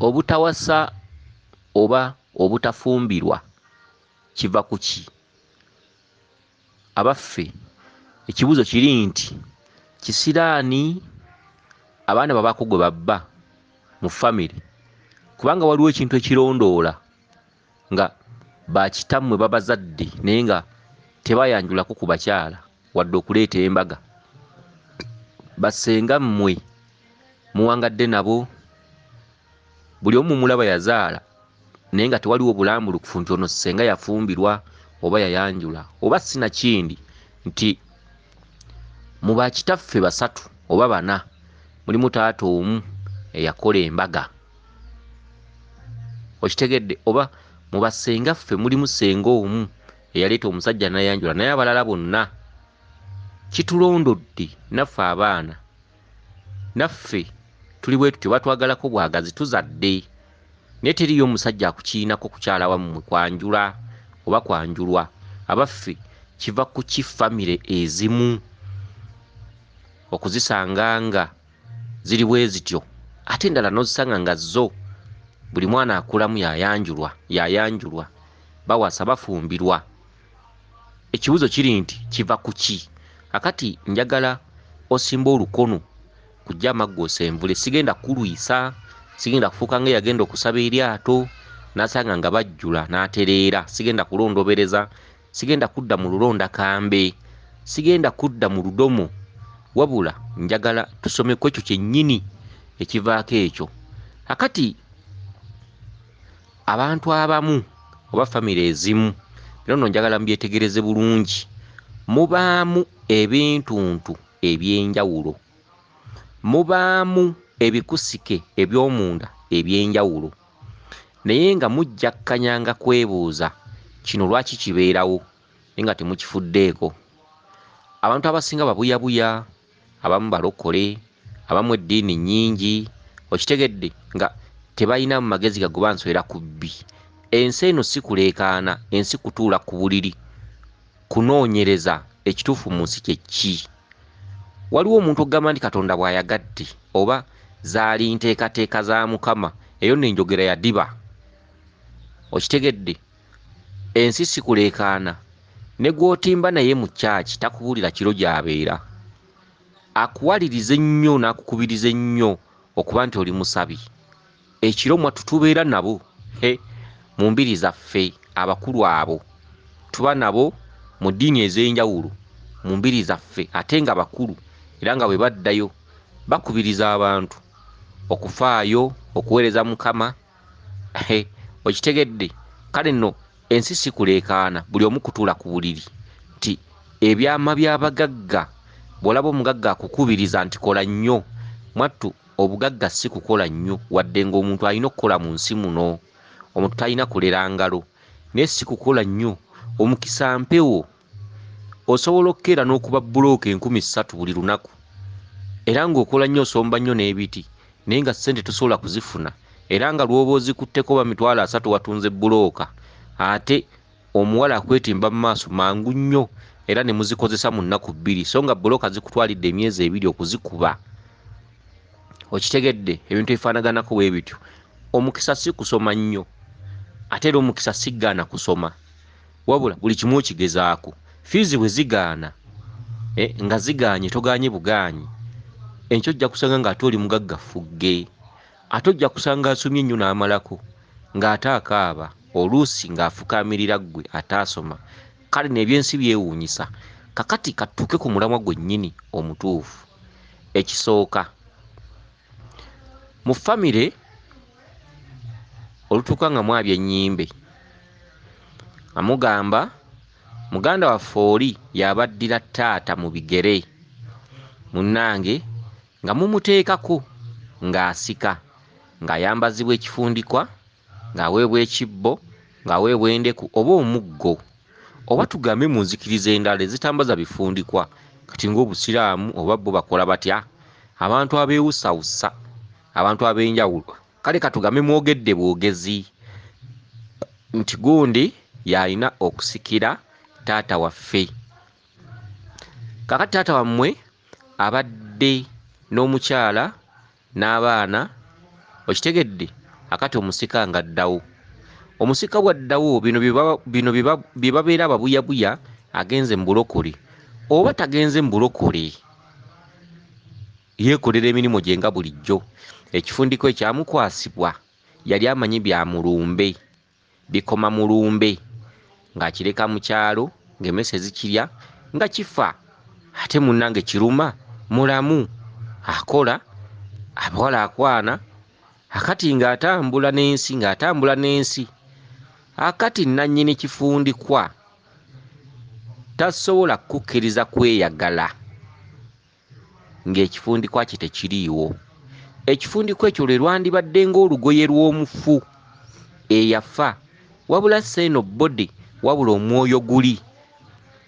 Obutawasa oba obutafumbirwa kiva ku ki? Abaffe, ekibuuzo kiri nti kisiraani abaana babaako gwe babba mu famire? Kubanga waliwo ekintu ekirondoola nga bakitammwe babazadde naye nga tebayanjulako ku bakyala wadde okuleeta embaga. Bassenga mmwe muwangadde nabo, buli omu mumulaba yazaala naye nga tewaliwo bulambulukufu nti ono ssenga yafumbirwa oba yayanjula, oba sinakindi nti mu bakitaffe basatu oba bana mulimu taata omu eyakola embaga. Okitegedde? Oba mu bassenga ffe mulimu ssenga omu eyaleeta omusajja n'ayanjula, naye abalala bonna kitulondodde naffe abaana, naffe tuli bwe tutyo, batwagalako bwagazi, tuzadde naye teriiyo omusajja akukiinako kukyala wammwe kwanjula oba kwanjulwa. Abaffe, kiva ku ki famire ezimu okuzisanga nga ziri bwe zityo, ate endala n'ozisanga nga zo buli mwana akulamu yayanjulwa, yayanjulwa, bawasa, bafumbirwa? Ekibuuzo kiri nti kiva ku ki? Akati njagala osimbe olukono kujja amagga osenvule. Sigenda kulwisa, sigenda kufuuka nga eyagenda okusaba eryato n'asanga nga bajjula n'atereera. Sigenda kulondobereza, sigenda kudda mu lulonda kambe, sigenda kudda mu ludomo, wabula njagala tusome ku ekyo kyennyini ekivaako ekyo. Akati abantu abamu oba famire ezimu, era nno njagala mubyetegereze bulungi, mubaamu ebintuntu eby'enjawulo, mubaamu ebikusike eby'omunda eby'enjawulo, naye nga mujjakkanyanga kwebuuza kino lwaki kibeerawo, naye nga temukifuddeeko. Abantu abasinga babuyabuya, abamu balokole, abamu eddiini nnyingi, okitegedde, nga tebalina mu magezi gagoba nswera ku bbi. Ensi eno si kuleekaana, ensi kutuula ku buliri, kunoonyereza ekituufu mu nsi kye ki. Waliwo omuntu okugamba nti Katonda bw'ayagadde oba zaali nteekateeka za Mukama, eyo nno enjogera yadiba. Okitegedde? Ensi si kuleekaana. Ne gw'otimba naye mu kyaki takubuulira kiro gy'abeera. Akuwaliriza ennyo n'akukubiriza ennyo okuba nti oli musabi. Ekiro mwattu tubeera nabo he mu mbiri zaffe, abakulu abo tuba nabo mu ddiini ez'enjawulo mu mbiri zaffe, ate nga bakulu, era nga bwe baddayo bakubiriza abantu okufaayo okuweereza Mukama. He, okitegedde? Kale nno ensi si kuleekaana, buli omu kutuula ku buliri nti ebyama by'abagagga. Bw'olaba omugagga akukubiriza nti kola nnyo, mwattu obugagga si kukola nnyo, wadde ng'omuntu alina okukola mu nsi muno, omuntu talina kulera ngalo, naye si kukola nnyo. Omukisa mpewo, osobola okukeera n'okuba bbulooka 3000 buli lunaku, era ng'okola nnyo, osomba nnyo n'ebiti, naye nga ssente tosobola kuzifuna, era nga lw'oba ozikutteko oba 300,000 watunze bbulooka, ate omuwala akwetimba mu maaso mangu nnyo era ne muzikozesa mu nnaku 2, so nga bbulooka zikutwalidde emyezi 2 okuzikuba. Okitegedde? Ebintu ebifaanaganako bwe bityo. Omukisa si kusoma nnyo, ate era omukisa si kugaana kusoma, wabula buli kimu okigezaako. Fiizi bwe zigaana, nga zigaanye, togaanye bugaanyi, enkya ojja kusanga ng'ate oli mugagga ffugge. Ate ojja kusanga asomye ennyo n'amalako ng'ate akaaba, oluusi ng'afukaamirira ggwe ataasoma. Kale nno ebyensi byewuunyisa. Kakati katutuuke ku mulamwa gwennyini omutuufu. Ekisooka, mu famire olutuuka nga mwabya ennyimbe, nga mugamba muganda waffe oli y'abaddira taata mu bigere, munnange nga mumuteekako ng'asika, ng'ayambazibwa ekifundikwa, ng'aweebwa ekibbo, ng'aweebwa endeku oba omuggo, oba tugambe mu nzikiriza endala ezitambaza bifundikwa, kati ng'Obusiraamu oba bo bakola batya, abantu abeewusawusa, abantu ab'enjawulo. Kale katugambe mwogedde bwogezi nti gundi y'alina okusikira taata waffe. Kaakati taata wammwe abadde n'omukyala n'abaana, okitegedde, Akati omusika ng'addawo. Omusika bw'addawo bino bye babeera ababuyabuya, agenze mu bulokole oba tagenze mu bulokole, yeekolera emirimu gye nga bulijjo. Ekifundiko ekyamukwasibwa yali amanyi bya mulumbe, bikoma mulumbe, ng'akireka mu kyalo ng'emmese zikirya nga kifa. Ate munnange kiruma mulamu, akola, abawala akwana, akati ng'atambula n'ensi, ng'atambula n'ensi. Akati nnannyini kifundikwa tasobola kukkiriza kweyagala ng'ekifundikwa kye tekiriiwo. Ekifundikwa ekyo lwe lwandibadde ng'olugoye lw'omufu eyafa, wabula si eno body, wabula omwoyo guli.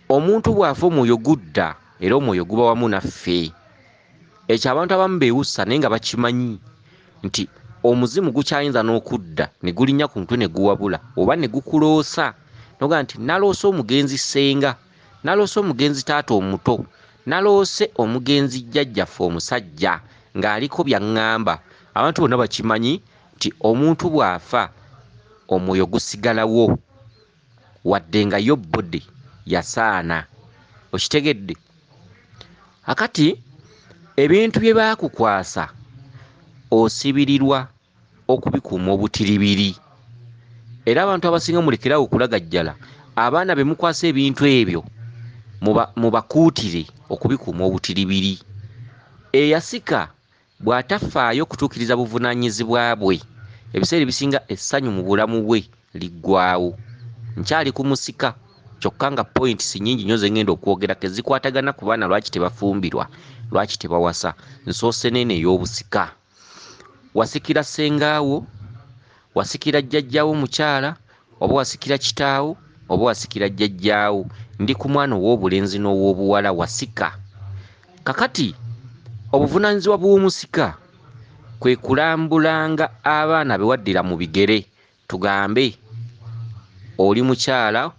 Omuntu bw'afa omwoyo gudda, era omwoyo guba wamu naffe. Ekyo abantu abamu beewussa naye nga bakimanyi nti omuzimu gukyayinza n'okudda ne gulinnya ku mutwe ne guwabula oba ne gukuloosa. N'ogamba nti naloose omugenzi ssenga, naloose omugenzi taata omuto, naloose omugenzi jjajjaffe omusajja ng'aliko by'aŋŋamba. Abantu bonna bakimanyi nti omuntu bw'afa omwoyo gusigalawo wadde nga yo body yasaana. Okitegedde? Akati ebintu bye baakukwasa osibirirwa okubikuuma obutiribiri. Era abantu abasinga mulekerawo okulagajjala, abaana be mukwasa ebintu ebyo mubakuutire okubikuuma obutiribiri. Eyasika bw'atafaayo okutuukiriza buvunaanyizibwa bwe, ebiseera ebisinga essanyu mu bulamu bwe liggwaawo. Nkyali ku musika kyokka nga points nnyingi nnyo ze ngenda okwogerako ezikwatagana ku baana lwaki tebafumbirwa, lwaki tebawasa. Nsoose n'eno ey'obusika. Wasikira ssengaawo, wasikira jjajjaawo mukyala, oba wasikira kitaawo, oba wasikira jjajjaawo. Ndi ku mwana ow'obulenzi n'ow'obuwala wasika. Kakati obuvunaanyizibwa bw'omusika kwe kulambulanga abaana be waddira mu bigere. Tugambe oli mukyala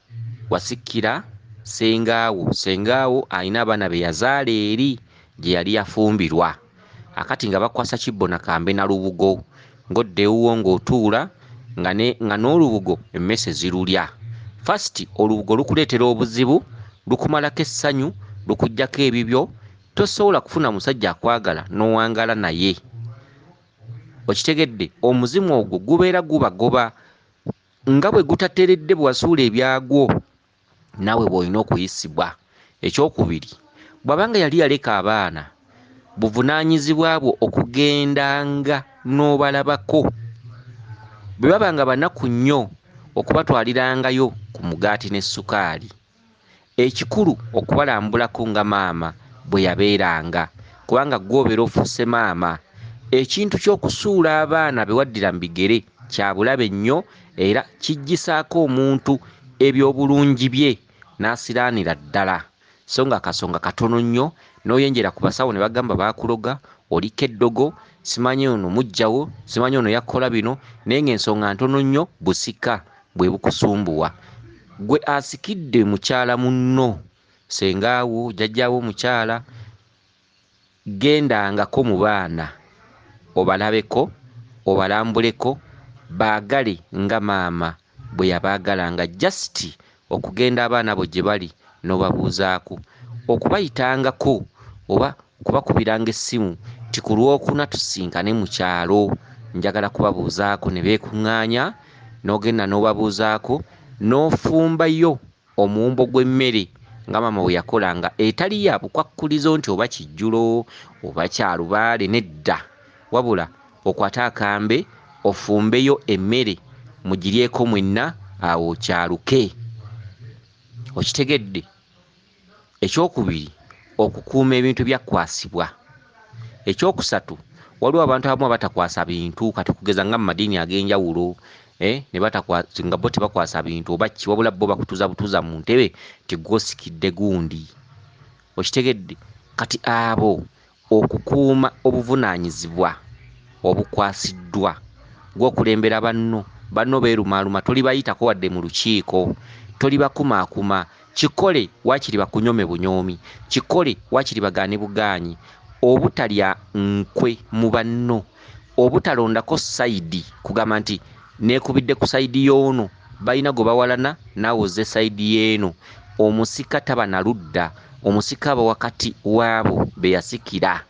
wasikira ssengaawo, ssengaawo alina abaana be yazaala eri gye yali yafumbirwa. Akati nga bakwasa kibbo na kambe na lubugo, ng'odda ewuwo ng'otuula nga n'olubugo emmese zirulya. First olubugo lukuleetera obuzibu, lukumalako essanyu, lukuggyako ebibyo, tosobola kufuna musajja akwagala n'owangala naye. Okitegedde? Omuzimu ogwo gubeera gubagoba nga bwe gutateredde bwe wasuula ebyagwo, naawe bw'olina okuyisibwa. Ekyokubiri, bw'abanga yali yaleka abaana, buvunaanyizibwa bwo okugendanga n'obalabako. Bwe baba nga banaku nnyo, okubatwalirangayo ku mugaati ne ssukaali. Ekikulu okubalambulako nga maama bwe yabeeranga, kubanga ggwe obeera ofuuse maama. Ekintu ky'okusuula abaana be waddira mu bigere kya bulabe nnyo era kiggyisaako omuntu eby'obulungi bye n'asiraanira ddala. So nga akasonga katono nnyo n'oyenjera ku basawo ne bagamba baakuloga, oliko eddogo, simanyi ono muggyawo, simanyi ono yakola bino, naye ng'ensonga ntono nnyo, busika bwe bukusumbuwa. Ggwe asikidde mukyala munno, ssengaawo, jjajjaawo omukyala, gendangako mu baana obalabeko, obalambuleko, baagale nga maama bwe yabaagalanga. Just okugenda abaana abo gye bali n'obabuuzaako, okubayitangako oba okubakubiranga essimu nti ku Lwokuna tusisinkane mu kyalo, njagala kubabuuzaako, ne beekuŋŋaanya n'ogenda n'obabuuzaako, n'ofumbayo omuwumbo gw'emmere nga maama bwe yakolanga, etali ya bukwakkulizo nti oba kijjulo oba kya lubaale, nedda, wabula okwate akambe ofumbeyo emmere mugiryeko mwenna, awo okyaluke. Okitegedde? Ekyokubiri, okukuuma ebintu byakwasibwa. Ekyokusatu, waliwo abantu abamu abatakwasa bintu, kati okugeza nga mu madiini ag'enjawulo, ne batakwasa, nga bo tebakwasa bintu oba ki, wabula bo bakutuuza butuuza mu ntebe nti gw'osikidde gundi. Okitegedde? Kati abo okukuuma obuvunaanyizibwa obukwasiddwa, gw'okulembera banno, banno beerumaaluma, tolibayitako wadde mu lukiiko, tolibakumaakuma. Kikole waakiri bakunyome bunyoomi, kikole waakiri bagaane bugaanyi, obutalya nkwe mu banno, Obutalondako sayidi kugamba nti neekubidde ku sayidi y'ono, balina gwe bawalana naawe ozze sayidi y'eno. Omusika taba na ludda, omusika aba wakati waabo be yasikira.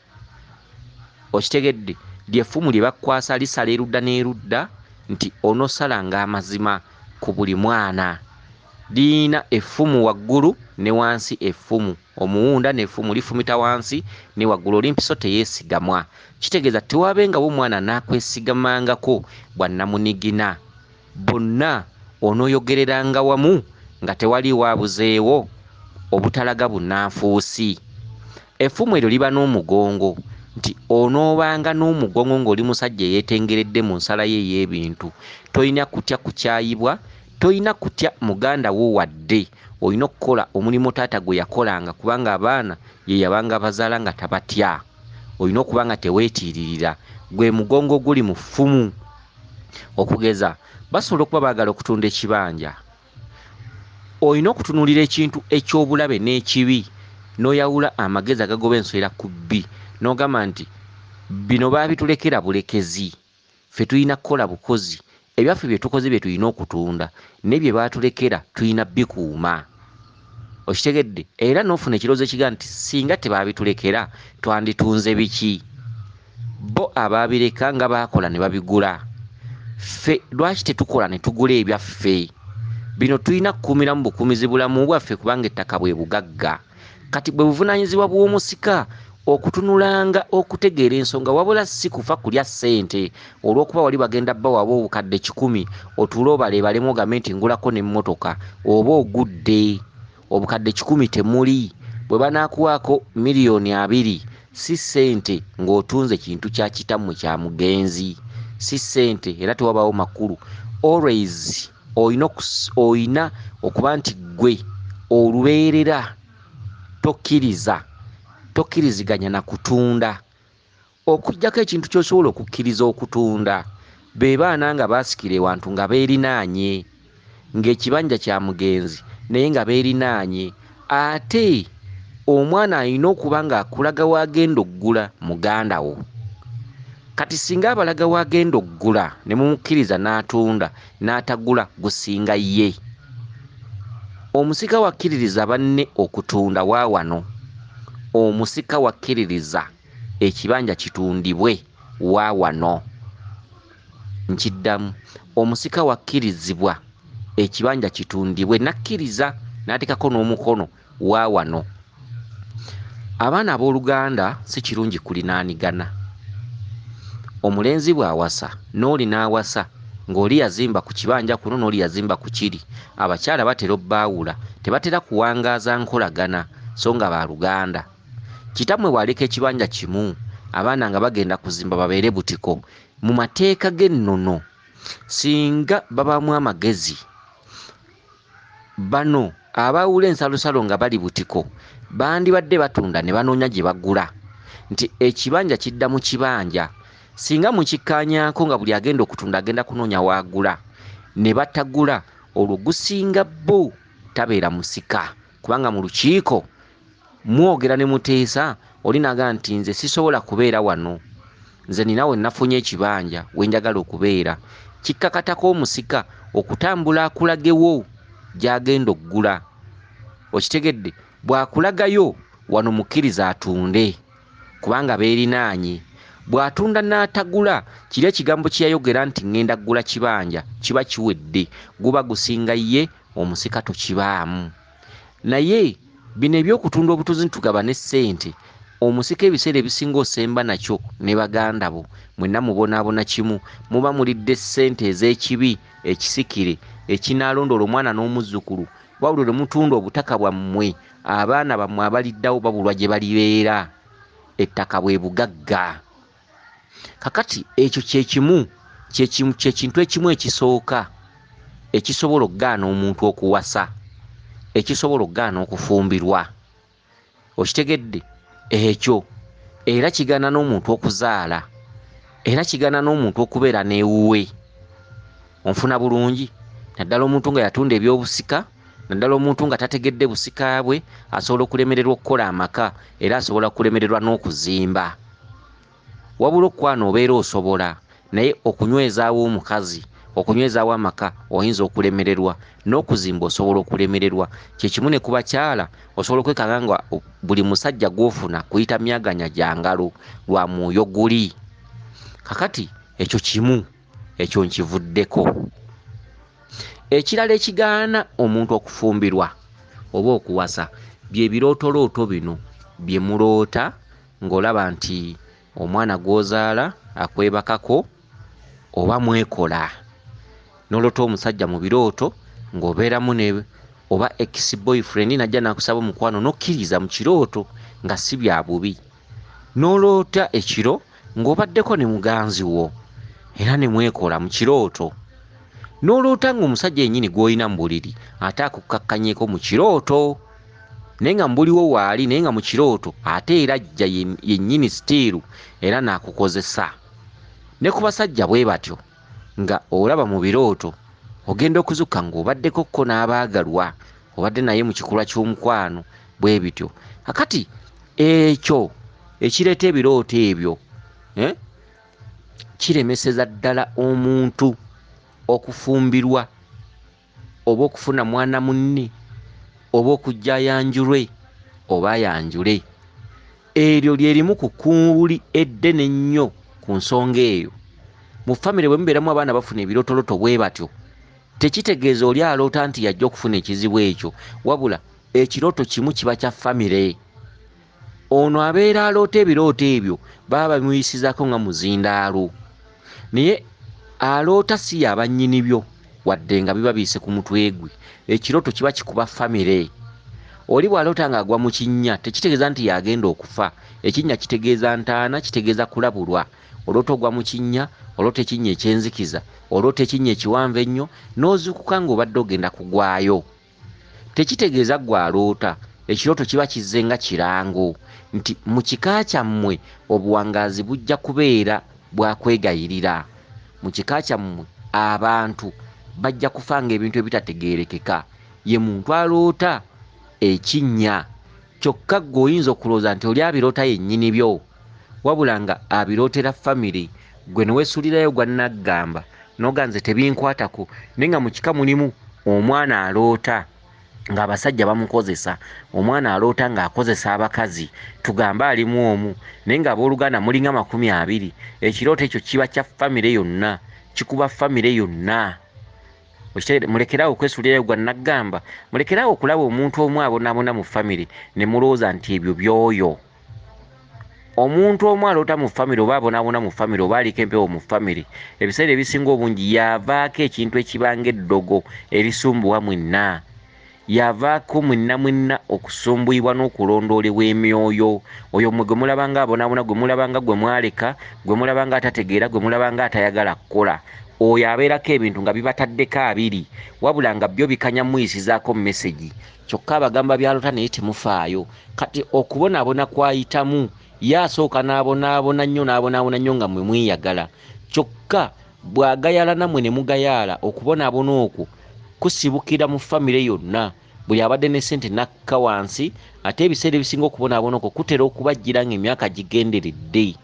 Okitegedde? Ly'effumu lye bakkwasa lisala erudda n'erudda nti onoosalanga amazima ku buli mwana. Lirina effumu waggulu ne wansi effumu, omuwunda n'effumu lifumita wansi ne waggulu. Oli mpiso teyeesigamwa. Kitegeeza tewaabengawo omwana anaakwesigamangako bwannamunigina. Bonna onooyogereranga wamu nga tewaliiwo abuzeewo obutalaga bunnanfuusi. Effumu eryo liba n'omugongo nti onoobanga n'omugongo ng'oli musajja eyeetengeredde mu nsala ye ey'ebintu. Tolina kutya kukyayibwa, tolina kutya muganda wo wadde. Olina okukola omulimu taata gwe yakolanga kubanga abaana ye yabanga abazaala nga tabatya. Olina okuba nga teweetiiririra. Gwe mugongo oguli mu ffumu. Okugeza, basobola okuba baagala okutunda ekibanja. Olina okutunuulira ekintu eky'obulabe n'ekibi n'oyawula amagezi agagoba ensowera ku bbi n'ogamba nti bino baabitulekera bulekezi, ffe tulina kukola bukozi, ebyaffe bye tukoze bye tulina okutunda naye bye baatulekera tulina bikuuma. Okitegedde? Era n'ofuna ekirowoozo ekigamba nti singa tebaabitulekera twanditunze biki? Bo abaabireka nga baakola ne babigula. Ffe lwaki tetukola ne tugula ebyaffe? Bino tulina kukuumiramu bukuumizi bulamu bwaffe kubanga ettaka bwe bugagga. Kati bwe buvunaanyizibwa bw'omusika okutunulanga okutegeera ensonga wabula si kufa kulya ssente olw'okuba wali bagenda bbawa obukadde 100 otuule obaleebalemu ogambe nti ngulako n'emmotoka oba ogudde. Obukadde 100 temuli. Bwe banaakuwaako 20 million si ssente ng'otunze kintu kya kitammwe kya mugenzi, si ssente era tewabaawo makulu. Always olina okuba nti ggwe olubeerera tokkiriza, tokkiriziganya na kutunda. Okuggyako ekintu ky'osobola okukkiriza okutunda be baana nga baasikira ewantu nga beerinaanye ng'ekibanja kya mugenzi naye nga beerinaanye. Ate omwana alina okuba ng'akulaga w'agenda oggula muganda wo. Kati singa abalaga w'agenda oggula ne mumukkiriza n'atunda n'atagula gusinga ye. Omusika wakkiririza banne okutunda wa wano. Omusika wakkiririza ekibanja kitundibwe wa wano. Nkiddamu, omusika wakkirizibwa ekibanja kitundibwe n'akkiriza n'ateekako n'omukono wa wano. Abaana abooluganda si kirungi kulinaanigana. Omulenzi bw'awasa n'oli n'awasa ng'oli yazimba ku kibanja kuno n'oli yazimba ku kiri, abakyala batera obbaawula, tebatera kuwangaaza nkolagana so nga baaluganda. Kitammwe bw'aleka ekibanja kimu, abaana nga bagenda kuzimba babeere butiko. Mu mateeka g'ennono singa babaamu amagezi, bano abaawula ensalosalo nga bali butiko bandibadde batunda ne banoonya gye bagula nti ekibanja kidda mu kibanja. Singa mukikkaanyaako nga buli agenda okutunda agenda kunoonya w'agula ne batagula, olwo gusinga bo tabeera musika kubanga mu lukiiko mwogera ne muteesa oli n'agamba nti nze sisobola kubeera wano, nze nina we nafunye ekibanja we njagala okubeera. Kikkakatako omusika okutambula akulagewo gy'agenda oggula. Okitegedde? Bw'akulagayo wano mukkiriza atunde kubanga beerinaanye. Bw'atunda n'atagula kiri ekigambo kye yayogera nti ŋŋenda ggula kibanja kiba kiwedde, guba gusinga ye omusika tokibaamu. Naye bino eby'okutunda obutunzi tugabane ssente, omusika ebiseera ebisinga osemba nakyo ne baganda bo mwenna mubonaabona kimu, muba mulidde ssente ez'ekibi ekisikire ekinaalondoola omwana n'omuzzukulu. Wabula lwe mutunda obutaka bwammwe, abaana bammwe abaliddawo babulwa gye balibeera. Ettaka bwe bugagga. Kakati ekyo kye kimu, kye kintu ekimu ekisooka ekisobola okugaana omuntu okuwasa, ekisobola okugaana okufumbirwa. Okitegedde? Ekyo era kigaana n'omuntu okuzaala, era kigaana n'omuntu okubeera n'ewuwe. Onfuna bulungi? Naddala omuntu nga yatunda ebyobusika, naddala omuntu nga tategedde busika bwe, asobola okulemererwa okukola amaka, era asobola okulemererwa n'okuzimba. Wabula okukwana obeera osobola, naye okunywezaawo omukazi, okunywezaawo amaka oyinza okulemererwa, n'okuzimba osobola okulemererwa. Kye kimu ne ku bakyala, osobola okwekanga nga buli musajja gw'ofuna kuyita myaganya gya ngalo lwa mwoyo guli. Kakati ekyo kimu, ekyo nkivuddeko. Ekirala ekigaana omuntu okufumbirwa oba okuwasa bye birootolooto bino bye muloota ng'olaba nti omwana gw'ozaala akwebakako oba mwekola. N'oloota omusajja mu birooto ng'obeeramu ne oba ex boyfriend n'ajja n'akusaba omukwano n'okkiriza mu kirooto nga si bya bubi. N'oloota ekiro ng'obaddeko ne muganzi wo era ne mwekola mu kirooto. N'oloota ng'omusajja yennyini gw'olina mu buliri ate akukkakkanyeeko mu kirooto, naye nga mu buliwo waali, naye nga mu kirooto ate era ajja yennyini sitiiru era n'akukozesa. Ne ku basajja bwe batyo, nga olaba mu birooto ogenda okuzuukuka ng'obaddeko ko n'abaagalwa, obadde naye mu kikolwa ky'omukwano bwe bityo. Kakati ekyo ekireeta ebirooto ebyo kiremeseza ddala omuntu okufumbirwa oba okufuna mwana munne oba okujja ayanjulwe oba ayanjule. Eryo lye limu ku kkuuli eddene ennyo ku nsonga eyo. Mu famire bwe mubeeramu abaana bafuna ebirootolooto bwe batyo, tekitegeeza oli aloota nti y'ajja okufuna ekizibu ekyo, wabula ekirooto kimu kiba kya famire. Ono abeera aloota ebirooto ebyo baba bamuyisizaako nga muzindaalo, naye aloota si y'aba nnyini byo wadde nga biba biyise ku mutwe gwe. Ekirooto kiba kikuba famire. Oli bw'aloota ng'agwa mu kinnya tekitegeeza nti y'agenda okufa. Ekinnya kitegeeza ntaana, kitegeeza kulabulwa. Oloota ogwa mu kinnya, oloota ekinnya eky'enzikiza, oloota ekinnya ekiwanvu ennyo n'ozuukuka ng'obadde ogenda kugwayo. Tekitegeeza ggwe aloota, ekirooto kiba kizze nga kirango nti mu kika kyammwe obuwangaazi bujja kubeera bwa kwegayirira. Mu kika kyammwe abantu bajja kufanga ebintu ebitategeerekeka. Ye muntu aloota ekinnya kyokka ggwe oyinza okulowooza nti oli abiroota yennyini byo, wabula nga abirootera famire, ggwe ne weesuulirayo gwa nnaggamba n'ogamba nze tebinkwatako, naye nga mu kika mulimu omwana aloota ng'abasajja bamukozesa, omwana aloota ng'akozesa abakazi, tugambe alimu omu, naye ng'abooluganda mulinga 20. Ekirooto ekyo kiba kya famire yonna, kikuba famire yonna. Mulekeraawo okwesuulirayo gwa nnaggamba, mulekeraawo okulaba omuntu omu abonaabona mu famire ne mulowooza nti ebyo by'oyo. Omuntu omu aloota mu famire oba abonaabona mu famire oba aliko empewo mu famire, ebiseera ebisinga obungi y'avaako ekintu ekibanga eddogo erisumbuwa mwenna. Y'avaako mwenna mwenna okusumbuyibwa n'okulondoolebwa emyoyo. Oyo mmwe gwe mulaba nga abonaabona, gwe mulaba nga gwe mwaleka, gwe mulaba nga atategeera, gwe mulaba nga atayagala kukola. Oyo abeerako ebintu nga bibataddeko abiri, wabula nga byo bikanya muyisizaako mesegi. Kyokka abagamba by'aloota naye temufaayo. Kati okubonaabona kw'ayitamu, ye asooka n'abonaabona nnyo n'abonaabona nnyo nga mmwe mweyagala. Kyokka bw'agayaala nammwe ne mugayaala, okubonaabona okwo kusibukira mu famire yonna. Buli abadde ne ssente n'akka wansi, ate ebiseera ebisinga okubonaabona okwo kutera okubajjira ng'emyaka gigenderedde,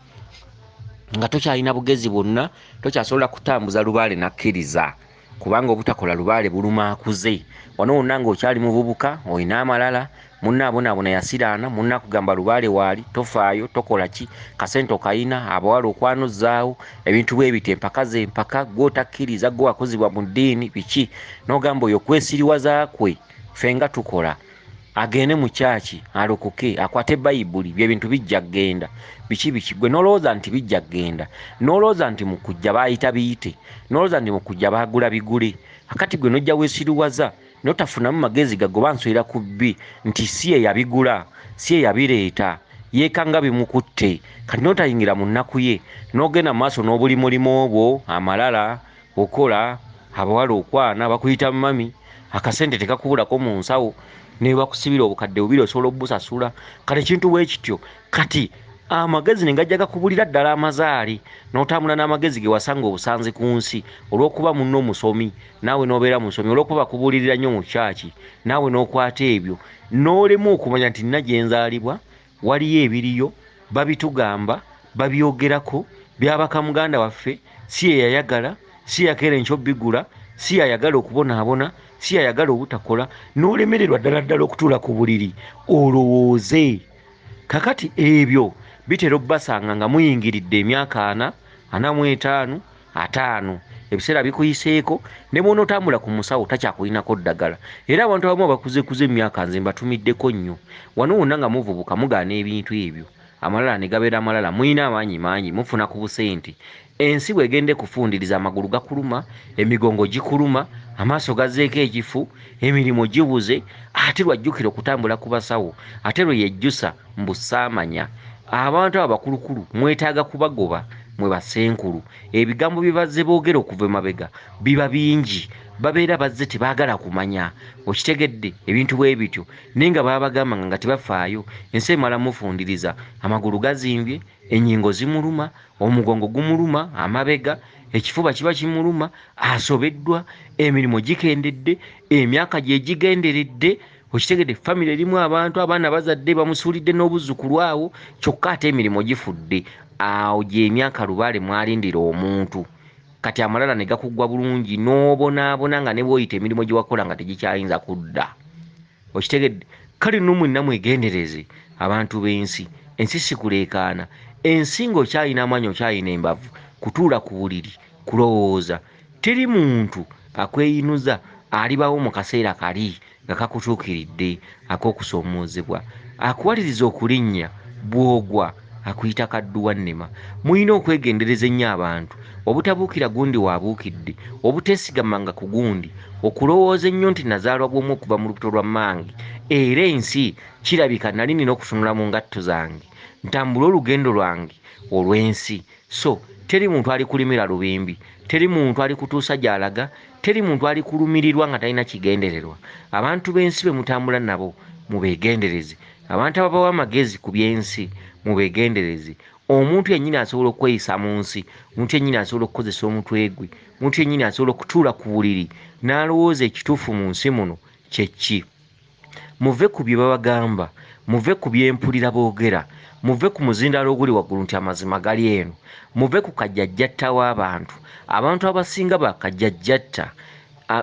nga tokyalina bugezi bwonna, tokyasobola kutambuza lubaale n'akkiriza, kubanga obutakola lubaale buluma akuze. Wano wonna ng'okyali muvubuka, olina amalala, munno abonaabona yasiraana, munno akugamba lubaale waali, tofaayo, tokola ki, kasente okayina, abawala okwanuzzaawo, ebintu bwe bityo, empaka ze mpaka, ggwe otakkiriza, ggwe wakuzibwa mu ddiini, biki. N'ogamba oyo kwesiriwaza kwe, ffe nga tukola. Agende mu kyaki, alokoke, akwate Bayibuli, bye bintu bijja kugenda. Biki biki, ggwe n'olowooza nti bijja kugenda. N'olowooza nti mu kujja baayita biyite. N'olowooza nti mu kujja baagula bigule. Kakati ggwe n'ojja weesiriwaza, n'otafunamu magezi gagoba nswera ku bbi nti si ye yabigula, si ye yabireeta, yeekanga bimukutte. Kati n'otayingira mu nnaku ye, n'ogenda mu maaso n'obulimulimo obwo, amalala, okola, abawala okwana, bakuyita mami, akasente tekakubulako mu nsawo, ne bakusibira obukadde bubiri osobola okubusasula. Kati ekintu bwe kityo, kati amagezi ne gajja gakubulira ddala amazaale, n'otambula n'amagezi ge wasanga obusanzi ku nsi, olw'okuba munno musomi, naawe n'obeera musomi, olw'okuba bakubuulirira nnyo mu kyaki, naawe n'okwata ebyo, n'olemwa okumanya nti nna gye nzaalibwa, waliyo ebiriyo, babitugamba, Babyogerako byabaka muganda waffe, si ye yayagala, si yakeera enkya obbigula, si yayagala okubonaabona, si yayagala obutakola, n'olemererwa ddala ddala okutuula ku buliri olowooze. Kakati ebyo bitera obbasanga nga muyingiridde emyaka 40, 45, 50. Ebiseera bikuyiseeko, ne bw'onootambula ku musawo takyakulinako ddagala. Era abantu abamu abakuzekuze emyaka nze mbatumiddeko nnyo. Wano wonna nga muvubuka mugaana ebintu ebyo. Amalala ne gabeera malala, mulina amaanyi mangi, mufuna ku busente. Ensi bw'egenda ekufundiriza, amagulu gakuluma, emigongo gikuluma, amaaso gazzeeko ekifu, emirimu gibuze, ate lwajjukira okutambula ku basawo, ate lwe yejjusa mbu saamanya. Abantu abo abakulukulu mwetaaga kubagoba mwe bassenkulu. Ebigambo bye bazze boogera okuva emabega biba bingi, babeera bazze tebaagala kumanya. Okitegedde? Ebintu bwe bityo. Naye nga baabagambanga nga tebafaayo. Ensi emala mufundiriza, amagulu gazimbye, ennyingo zimuluma, omugongo gumuluma, amabega, ekifuba kiba kimuluma, asobeddwa, emirimu gikendedde, emyaka gye gigenderedde. Okitegedde? Famire erimu abantu, abaana bazadde, bamusuulidde n'obuzzukulu awo, kyokka ate emirimu gifudde. Awo gy'emyaka lubaale mwalindira omuntu. Kati amalala ne gakuggwa bulungi n'obonaabona nga ne bw'oyita emirimu gye wakola nga tegikyayinza kudda. Okitegedde? Kale nno mwenna mwegendereze abantu b'ensi. Ensi si kuleekaana. Ensi ng'okyalina amaanyi, okyalina embavu, kutuula ku buliri, kulowooza. Teri muntu akweyinuza alibawo mu kaseera kali nga kakutuukiridde ak'okusoomoozebwa. Akuwaliriza okulinnya, bw'ogwa akuyita kadduwa nnema. Mulina okwegendereza ennyo abantu, obutabuukira gundi waabuukidde, obuteesigamanga ku gundi, okulowooza ennyo nti nazaalwa bw'omu okuva mu lubuto lwa mmange, era ensi kirabika nali nina okutunula mu ngatto zange, ntambule olugendo lwange olw'ensi. So teri muntu alikulimira lubimbi, teri muntu alikutuusa gy'alaga, teri muntu alikulumirirwa nga talina kigendererwa. Abantu b'ensi be mutambula nabo mubeegendereze. Abantu ababawa amagezi ku by'ensi mubeegendereze. Omuntu yennyini asobola okweyisa mu nsi, omuntu yennyini asobola okukozesa omutwe gwe, omuntu yennyini asobola okutuula ku buliri n'alowooza ekituufu mu nsi muno kye ki. Muve ku bye babagamba, muve ku bye mpulira boogera, muve ku muzindaalo oguli waggulu nti amazima gali eno, muve ku kajjajjatta w'abantu. Abantu abasinga bakajjajjatta,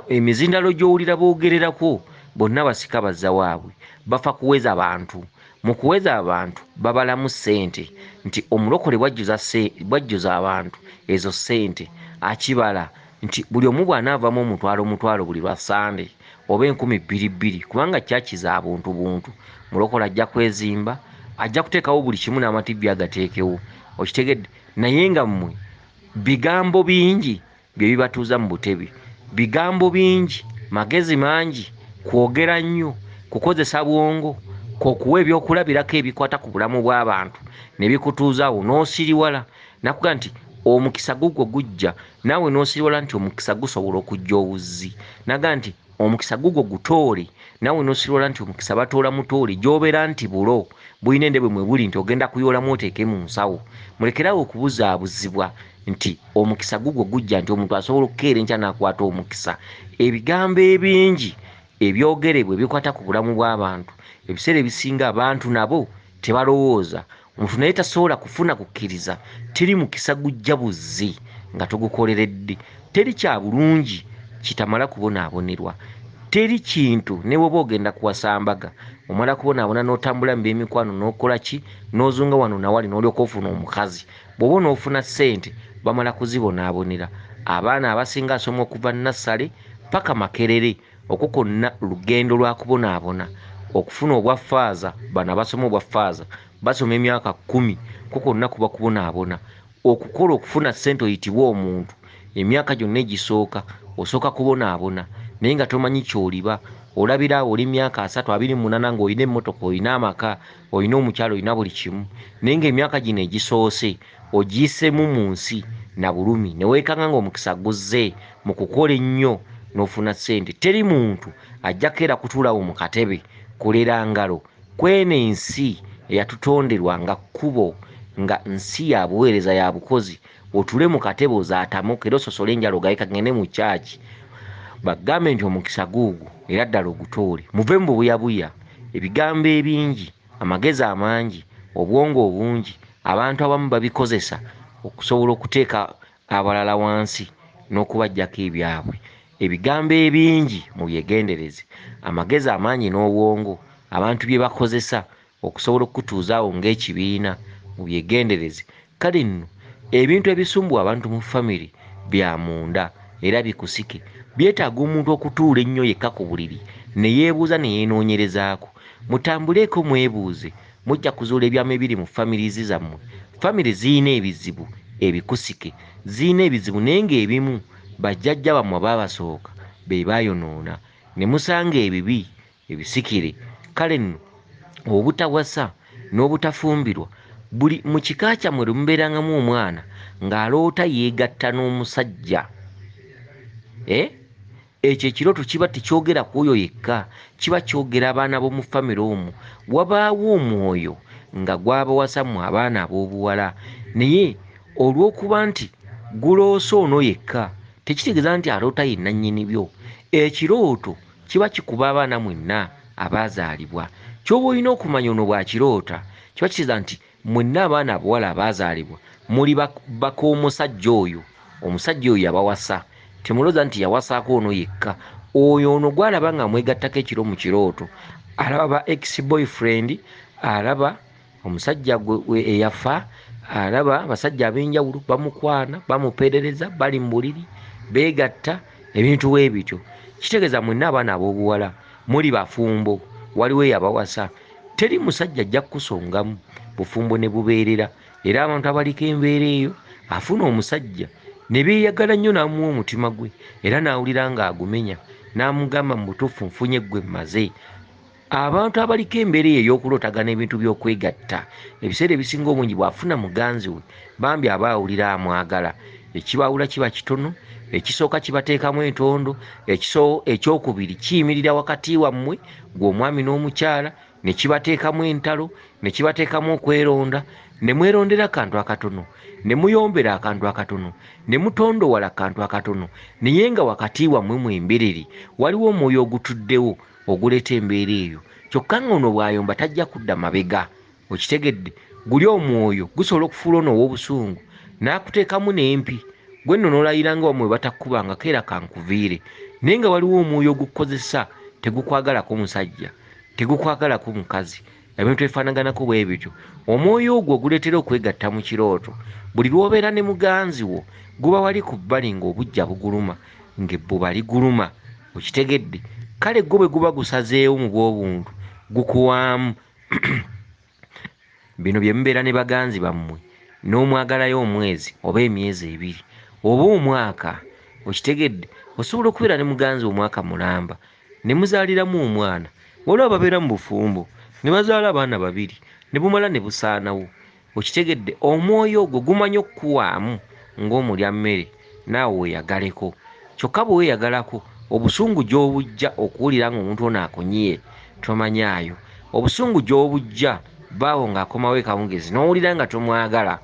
emizindaalo gy'owulira boogererako bonna basika bazza waabwe, bafa kuweza bantu. Mu kuweza abantu babalamu ssente nti omulokole bw'ajjuza abantu ezo ssente akibala nti buli omu bw'anaavaamu omutwalo omutwalo buli lwa Ssande oba 2000 kubanga kyaki za buntu buntu. Mulokole ajja kwezimba, ajja kuteekawo buli kimu n'amatibbi agateekewo. Okitegedde? Naye nga mmwe bigambo bingi bye bibatuuza mu butebe, bigambo bingi, magezi mangi, kwogera nnyo, kukozesa bwongo, kw'okuwa ebyokulabirako ebikwata ku bulamu bw'abantu ne bikutuuza awo n'osiriwala. Nakuga nti omukisa gugwo gujja, naawe n'osiriwala nti omukisa gusobola okujja obuzzi. Naga nti omukisa gugwo gutoole, naawe n'osiriwala nti omukisa batoola mutoole, gy'obeera nti bulo bulina endebe mwe buli nti ogenda kuyoolamu oteeke mu nsawo. Mulekeraawo okubuzaabuzibwa nti omukisa gugwo gujja, nti omuntu asobola okukeera enkya n'akwata omukisa. Ebigambo ebingi ebyogerebwa ebikwata ku bulamu bw'abantu, ebiseera ebisinga abantu nabo tebalowooza. Omuntu naye tasobola kufuna kukkiriza, teri mukisa gujja buzzi nga togukoleredde. Teri kya bulungi kitamala kubonaabonerwa. Teri kintu ne bw'oba ogenda kuwasa mbaga, omala kubonaabona n'otambula mu by'emikwano n'okola ki, n'ozunga wano na wali n'olyoka ofuna omukazi. Bw'oba onoofuna ssente bamala kuzibonaabonera. Abaana abasinga asoma okuva nnassale paka Makerere, okwo kwonna lugendo lwa kubonaabona. Okufuna obwa ffaaza, bano abasoma obwa ffaaza basoma emyaka 10, okwo kwonna kuba kubonaabona. Okukola okufuna ssente oyitibwe omuntu, emyaka gyonna egisooka osooka kubonaabona, naye nga tomanyi ky'oliba. Olabira awo oli myaka 30, 28 ng'olina emmotoka, olina amaka, olina omukyala, olina buli kimu, naye ng'emyaka gino egisoose ogiyiseemu mu nsi na bulumi, ne weekanga ng'omukisa guzze mu kukola ennyo n'ofuna ssente. Teri muntu ajja keera kutuulawo mu katebe kulera ngalo kw'eno ensi eyatutonderwa nga kkubo, nga nsi ya buweereza ya bukozi. Otule mu katebe ozaatamuke era ososole enjala ogaye kagende mu kyaki, bagambe nti omukisa guugwo era ddala ogutoole. Muve mu bubuyabuya, ebigambo ebingi, amagezi amangi, obwongo obungi, Abantu abamu babikozesa okusobola okuteeka abalala wansi n'okubaggyako ebyabwe. Ebigambo ebingi mubyegendereze, amagezi amangi n'obwongo abantu bye bakozesa okusobola okukutuuza awo ng'ekibiina mubyegendereze. Kale nno ebintu ebisumbuwa abantu mu famire bya munda era bikusike. Byetaaga omuntu okutuula ennyo yekka ku buliri ne yeebuuza ne yeenoonyerezaako. Mutambuleeko mwebuuze mujja kuzuula ebyama ebiri mu families zammwe. Famire zirina ebizibu ebikusike, zirina ebizibu naye ng'ebimu bajjajja bammwe abaabasooka be baayonoona ne musanga ebibi ebisikire. Kale nno obutawasa n'obutafumbirwa buli mu kika kyammwe lwe mubeerangamu omwana ng'aloota yeegatta n'omusajja eh? Ekyo ekirooto kiba tekyogera ku oyo yekka, kiba kyogera abaana b'omu famire omwo. Wabaawo omwoyo nga gwabawasa mmwe abaana ab'obuwala, naye olw'okuba nti guloose ono yekka, tekitegeeza nti aloota ye nnannyini byo. Ekirooto kiba kikuba abaana mwenna abaazaalibwa. Ky'oba olina okumanya ono bw'akiroota, kiba kitegeeza nti mwenna abaana abawala abaazaalibwa muli bak'omusajja oyo. Omusajja oyo yabawasa. Temulowooza nti yawasaako ono yekka. Oyo ono gw'alaba nga mwegattako ekiro mu kirooto, alaba ba ex boyfriend, alaba omusajja eyafa, alaba abasajja ab'enjawulo bamukwana, bamuperereza, bali mu buliri, beegatta, ebintu bwe bityo. Kitegeeza mwenna abaana ab'obuwala muli bafumbo, waliwo eyabawasa. Teri musajja ajja kukusongamu bufumbo ne bubeerera. Era abantu abaliko embeera eyo, afuna omusajja ne beeyagala nnyo n'amuwa omutima gwe era n'awulira ng'agumenya n'amugamba mu butuufu nfunye ggwe mmaze. Abantu abaliko embeera eyo ey'okulootagana ebintu by'okwegatta, ebiseera ebisinga obungi bw'afuna muganzi we bambi aba awulira amwagala. Ekibaawula kiba kitono, ekisooka kibateekamu entondo, ekyokubiri kiyimirira wakati wammwe ggwe omwami n'omukyala ne kibateekamu entalo, ne kibateekamu okweronda, ne mwerondera akantu akatono, ne muyombera akantu akatono, ne mutondowala akantu akatono, naye nga wakati wammwe mwembiriri waliwo omwoyo ogutuddewo oguleeta embeera eyo. Kyokka ng'ono bw'ayomba tajja kudda mabega. Okitegedde? Guli omwoyo gusobola okufuula ono ow'obusungu n'akuteekamu n'empi, ggwe nno n'olayira nga wammwe bwe batakkubangako era kankuviire. Naye nga waliwo omwoyo ogukukozesa tegukwagalako musajja, tegukwagalako mukazi, ebintu ebifaanaganako bwe bityo. Omwoyo ogwo oguleetera okwegatta mu kirooto, buli lw'obeera ne muganzi wo guba wali ku bbali ng'obuggya buguluma, ng'ebbuba liguluma. Okitegedde? Kale gwo bwe guba gusazeewo mu bw'obuntu gukuwaamu. Bino bye mubeera ne baganzi bammwe n'omwagalayo omwezi oba emyezi ebiri oba omwaka. Okitegedde? Osobola okubeera ne muganzi wo omwaka mulamba ne muzaaliramu omwana. Waliwo ababeera mu bufumbo ne bazaala abaana babiri ne bumala ne busaanawo. Okitegedde? Omwoyo ogwo gumanyi okukuwaamu ng'omulya mmere naawe weeyagaleko. Kyokka bwe weeyagalako, obusungu gy'obuggya okuwulira ng'omuntu ono akunyiye tomanyaayo. Obusungu gy'obuggya bbaawo ng'akomawo ekawungeezi n'owulira nga tomwagala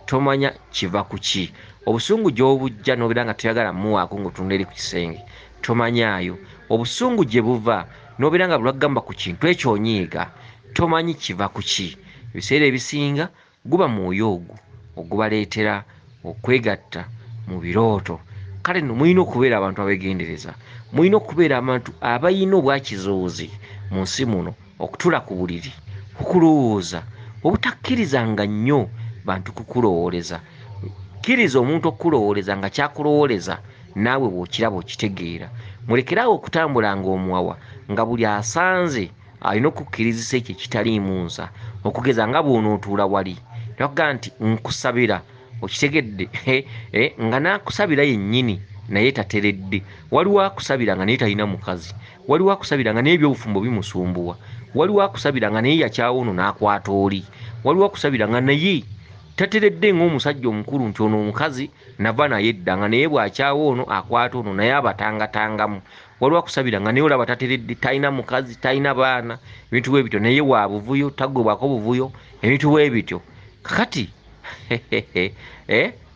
tomanya kiva ku ki. Obusungu gy'obuggya n'obeera nga toyagala mmuwaako ng'otunula eri ku kisenge tomanyaayo. Obusungu gye buva n'obeera nga buli lw'akugamba ku kintu ekyo onyiiga tomanyi kiva ku ki. Ebiseera ebisinga guba mwoyo ogwo ogubaleetera okwegatta mu birooto. Kale nno mulina okubeera abantu abeegendereza. Mulina okubeera abantu abalina obwakizuuzi mu nsi muno, okutuula ku buliri, okulowooza, obutakkirizanga nnyo bantu kukulowooleza. Kkiriza omuntu okukulowooleza nga ky'akulowooleza naawe bw'okiraba okitegeera. Mulekere awo okutambula ng'omuwawa nga buli asanze alina okukkirizisa ekyo ekitaliimu nsa. Okugeza nga bw'onootuula wali ne bakugamba nti nkusabira, okitegedde, nga n'akusabira yennyini naye tateredde. Waliwo akusabira nga naye talina mukazi, waliwo akusabira nga naye eby'obufumbo bimusumbuwa, waliwo akusabira nga naye yakyawa ono n'akwata oli, waliwo akusabira nga naye tateredde ng'omusajja omukulu nti ono omukazi nava naye dda nga naye bw'akyawa ono akwata ono naye abatangatangamu. Waliwo akusabira nga naye olaba tateredde, talina mukazi, talina baana, ebintu bwe bityo, naye wa buvuyo, taggwebwako buvuyo, ebintu bwe bityo. Kakati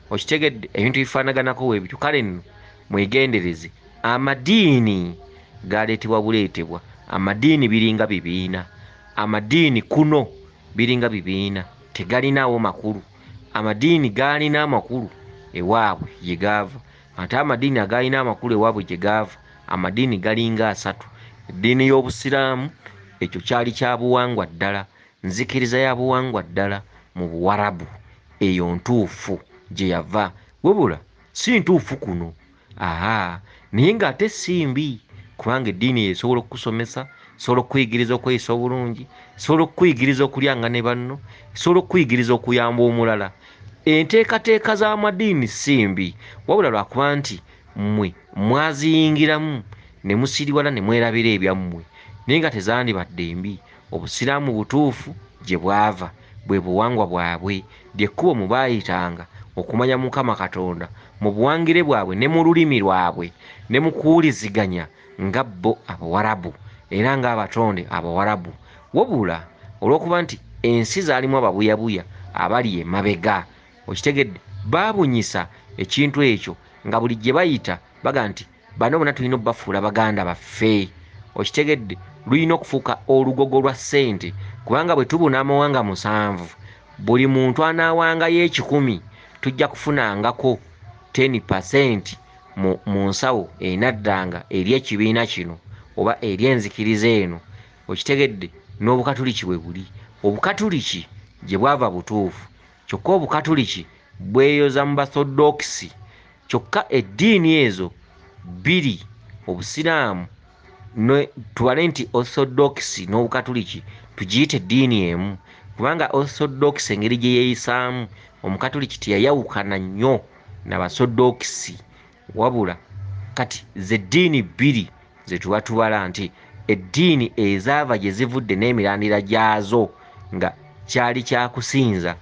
okitegedde, ebintu bifaanaganako bwe bityo. Kale nno mwegendereze, amadiini galeetebwa buleetebwa. Amadiini biringa bibiina, amadiini kuno biringa bibiina. tegalinaawo makulu. Amadiini gaalina amakulu ewaabwe gye gaava, ate amadiini agaalina amakulu ewaabwe gye gaava, amadiini galinga asatu. Eddiini y'Obusiraamu ekyo kyali kya buwangwa ddala, nzikiriza ya buwangwa ddala mu Buwarabu, eyo ntuufu gye yava, wabula si ntuufu kuno. Ahaa, naye ng'ate si mbi, kubanga eddiini eyo esobola okukusomesa, esobola okukuyigiriza okweyisa obulungi, esobola okukuyigiriza okulyanga ne banno, esobola okukuyigiriza okuyamba omulala. Enteekateeka z'amadiini si mbi, wabula lwakuba nti mmwe mwaziyingiramu ne musiriwala ne mwerabira ebyammwe, naye nga tezandibadde mbi. Obusiraamu butuufu gye bwava, bwe buwangwa bwabwe, ly'ekkubo mwe baayitanga okumanya Mukama Katonda mu buwangire bwabwe ne mu lulimi lwabwe ne mu kuwuliziganya nga bo Abawarabu era ng'abatonde Abawarabu. Wabula olw'okuba nti ensi zaalimu ababuyabuya abali emabega, okitegedde, baabunyisa ekintu ekyo nga buli gye bayita bagamba nti bano bonna tulina obbafuula baganda baffe. Okitegedde, lulina okufuuka olugogo lwa ssente, kubanga bwe tubuna amawanga 7, buli muntu anaawangayo 1,000 tujja kufunangako 10% mu nsawo enaddanga eri ekibiina kino oba eri enzikiriza eno. Okitegedde, n'Obukatuliki bwe buli. Obukatuliki gye bwava butuufu, kyokka Obukatuliki bweyoza mu Baorthodox. Kyokka eddiini ezo bbiri, Obusiraamu ne tubale nti Orthodox n'Obukatuliki tugiyite eddiini emu, kubanga Orthodox engeri gye yeeyisaamu Omukatuliki teyayawukana nnyo na Baorthodox, wabula kati ze ddiini bbiri ze tuba tubala nti eddiini ezaava gye zivudde n'emirandira gyazo nga kyali kyakusinza,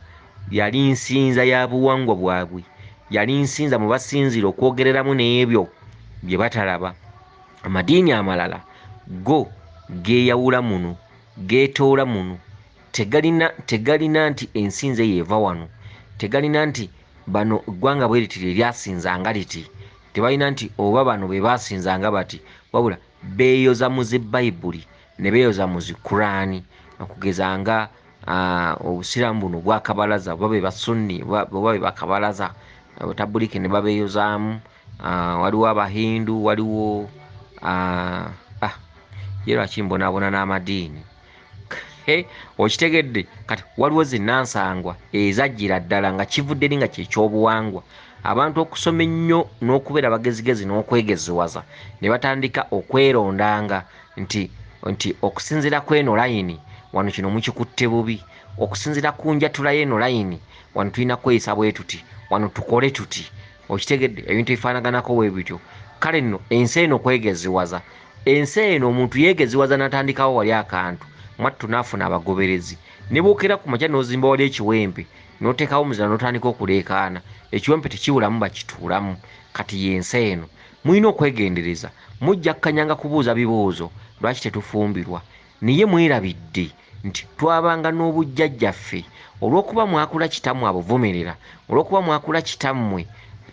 yali nsinza ya buwangwa bwabwe, yali nsinza mwe basinziira okwogereramu n'ebyo bye batalaba. Amadiini amalala go geeyawula muno, geetoola muno, tegalina nti ensinza eyo eva wano, tegalina nti bano eggwanga bwe liti lye lyasinzanga liti, tebalina nti oba bano be baasinzanga bati, wabula beeyoza mu zi Bayibuli ne beeyoza mu zi Kuraani, okugeza nga Obusiraamu buno bwakabalaza, oba be Basunni oba be Bakabalaza, Abatabuliki ne babeeyozaamu, waliwo Abahindu, waliwo ye lwaki mbonaabona n'amadiini? Okitegedde? Kati waliwo zinnansangwa ezajjira ddala nga kivudde eri nga kye ky'obuwangwa. Abantu okusoma ennyo n'okubeera abagezigezi n'okwegeziwaza ne batandika okwerondanga nti okusinziira ku eno layini wano kino mukikutte bubi, okusinziira ku njatula y'eno layini wano tulina kweyisa bwe tuti, wano tukole tuti. Okitegedde? Ebintu ebifaanaganako bwe bityo. Kale nno ensi eno kwegeziwaza, ensi eno omuntu yeegeziwaza n'atandikawo wali akantu, mwattu n'afuna abagoberezi. Ne bw'okeera ku makya n'ozimba wali ekiwempe, n'oteekawo omuzira n'otandika okuleekaana, ekiwempe tekiwulamu bakituulamu. Kati y'ensi eno. Mulina okwegendereza, mujja kkanyanga kubuuza bibuuzo lwaki tetufumbirwa, naye mwerabidde nti twabanga n'obujjajjaffe. Olw'okuba mwakula kitammwe abuvumirira, olw'okuba mwakula kitammwe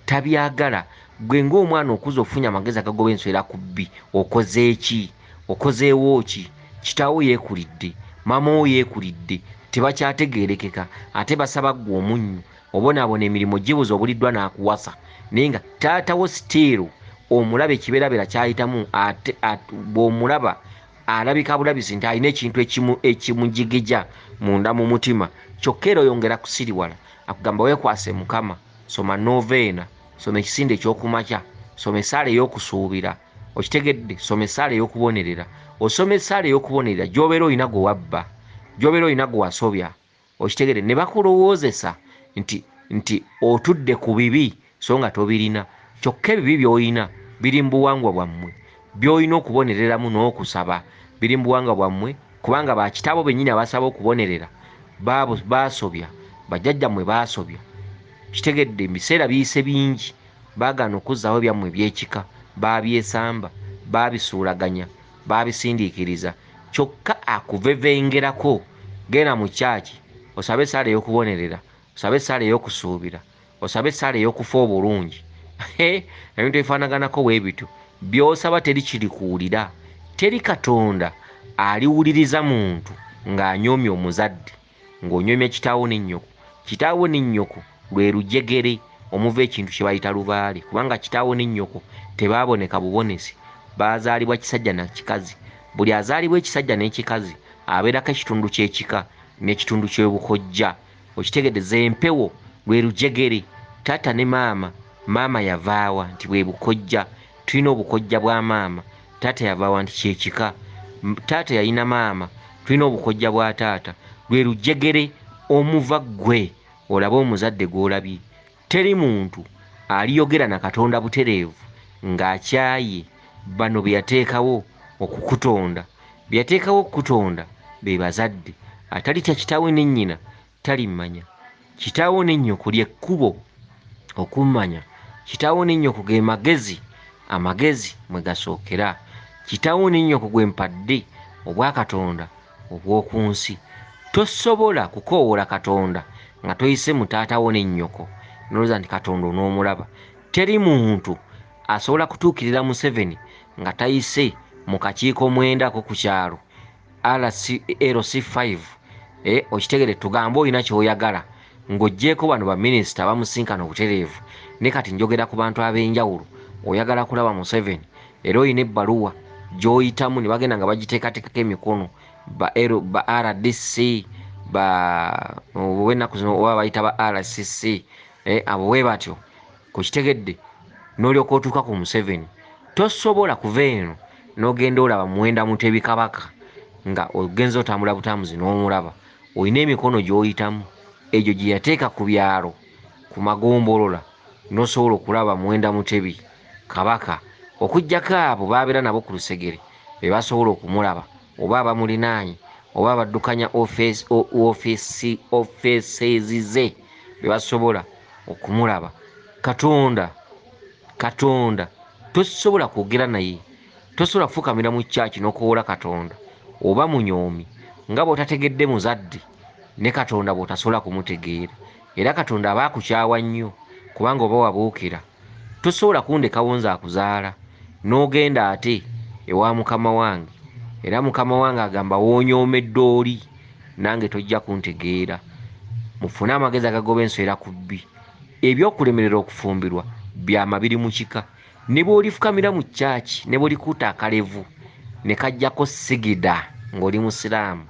tabyagala, gwe ng'omwana okuze ofunye amagezi agagoba enswera ku bbi, okoze ki? Okozeewo ki? Kitaawo yeekulidde, maama wo yeekulidde, tebakyategeerekeka, ate basaba ggwe omunnyu, obonaabona emirimu gibuze obuliddwa n'akuwasa, naye nga taata wo sitiiru omulaba ekibeerabeera ky'ayitamu, ate bw'omulaba alabika bulabisi nti alina ekintu ekimujigija munda mu mutima, kyokka era oyongera kusiriwala. Akugamba weekwase Mukama, soma noveena, soma ekisinde eky'okumakya, soma essaala ey'okusuubira, okitegedde, soma essaala ey'okubonerera. Osoma essaala ey'okubonerera gy'obeera olina gwe wabba, gy'obeera olina gwe wasobya, okitegedde, ne bakulowoozesa nti otudde ku bibi so nga tobirina, kyokka ebibi by'olina biri mu buwangwa bwammwe, by'olina okubonereramu n'okusaba biri mu buwangwa bwammwe, kubanga bakitaabo bennyini abasaba okubonerera baasobya, bajjajjammwe baasobya. Kitegedde, ebiseera biyise bingi, baagaana okuzzaawo ebyammwe eby'ekika, baabyesamba, baabisuulaganya, baabisindiikiriza, kyokka akuvevengerako. Genda mu kyaki osabe essaala ey'okubonerera, osabe essaala ey'okusuubira, osabe essaala ey'okufa obulungi. Ebintu ebifaanaganako bwe bityo by'osaba teri kirikuwulira, teri Katonda aliwuliriza muntu ng'anyoomye omuzadde. ng'onyoomya kitaawo ne nnyoko. Kitaawo ne nnyoko lwe lujegere omuva ekintu kye bayita lubaale, kubanga kitaawo ne nnyoko tebaaboneka bubonesi, baazaalibwa kisajja na kikazi. Buli azaalibwa ekisajja n'ekikazi abeerako ekitundu ky'ekika n'ekitundu ky'obukojja. Okitegedde? Z'empewo lwe lujegere. Taata ne maama, maama yavaawa nti bwe bukojja, tulina obukojja bwa maama. Taata yavaawa nti kyekika, taata yalina maama, tulina obukojja bwa taata. Lwe lujegere omuva ggwe olabe omuzadde gw'olabye. Teri muntu aliyogera na Katonda butereevu ng'akyaye bano be yateekawo okukutonda. Be yateekawo okukutonda be bazadde. Atalitya kitaawe ne nnyina talimmanya. Kitaawo ne nnyoko ly'ekkubo okummanya. Kitaawo ne nnyoko ge magezi, amagezi mwe gasookera. Kitaawo ne nnyoko gwe mpadde obwakatonda obw'oku nsi. Tosobola kukoowoola Katonda nga toyise mu taata wo ne nnyoko, n'olowooza nti Katonda onoomulaba. Teri muntu asobola kutuukirira Museveni nga tayise mu kakiiko mwenda ako ku kyalo LC5. Okitegere, tugambe olina ky'oyagala ng'oggyeeko bano baminisita abamusinkana obutereevu. Ne kati njogera ku bantu ab'enjawulo, oyagala kulaba Museveni era olina ebbaluwa gy'oyitamu ne bagenda nga bagiteekateekako emikono ba RDC, ba oba ennaku zino oba bayita ba RCC, abo bwe batyo. Kukitegedde, n'olyoka otuuka ku Museveni. Tosobola kuva eno n'ogenda olaba Muwenda Mutebi Kabaka nga ogenze otambula butambuzi n'omulaba. Olina emikono gy'oyitamu egyo gye yateeka ku byalo ku magombolola n'osobola okulaba Muwenda Mutebi Kabaka. Okuggyako abo baabeera nabo ku lusegere be basobola okumulaba, oba abamulinaanye, oba abaddukanya offices ze be basobola okumulaba. Katonda, Katonda tosobola kwogera naye, tosobola kufukamira mu kyaki n'okowoola Katonda oba munyoomi nga bw'otategedde muzadde, ne Katonda bw'otasobola kumutegeera. Era Katonda aba akukyawa nnyo kubanga oba wabuukira. Tosobola kundekawo nze akuzaala n'ogenda ate ewa mukama wange, era mukama wange agamba w'onyoomedde oli nange tojja kuntegeera. Mufune amagezi agagoba ensowera ku bbi. Ebyokulemerera okufumbirwa bya mabiri mu kika. Ne bw'olifukamira mu kyaki, ne bw'olikuuta akalevu ne kajjako sigida ng'oli musiraamu,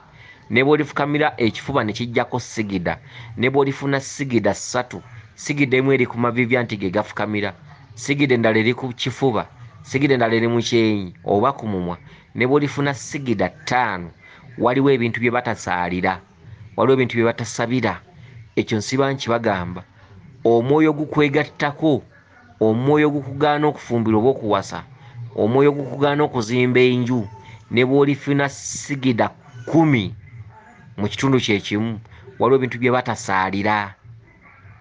ne bw'olifukamira ekifuba ne kijjako sigida, ne bw'olifuna sigida ssatu, sigida emu eri ku maviivi anti ge gafukamira, sigida endala eri ku kifuba, sigida endala eri mu kyenyi oba ku mumwa, ne bw'olifuna sigida ttaano, waliwo ebintu bye batasaalira, waliwo ebintu bye batasabira. Ekyo nsiba nkibagamba. Omwoyo gukwegattako, omwoyo gukugaana okufumbirwa oba okuwasa, omwoyo gukugaana okuzimba enju, ne bw'olifuna sigida 10 mu kitundu kye kimu, waliwo ebintu bye batasaalira,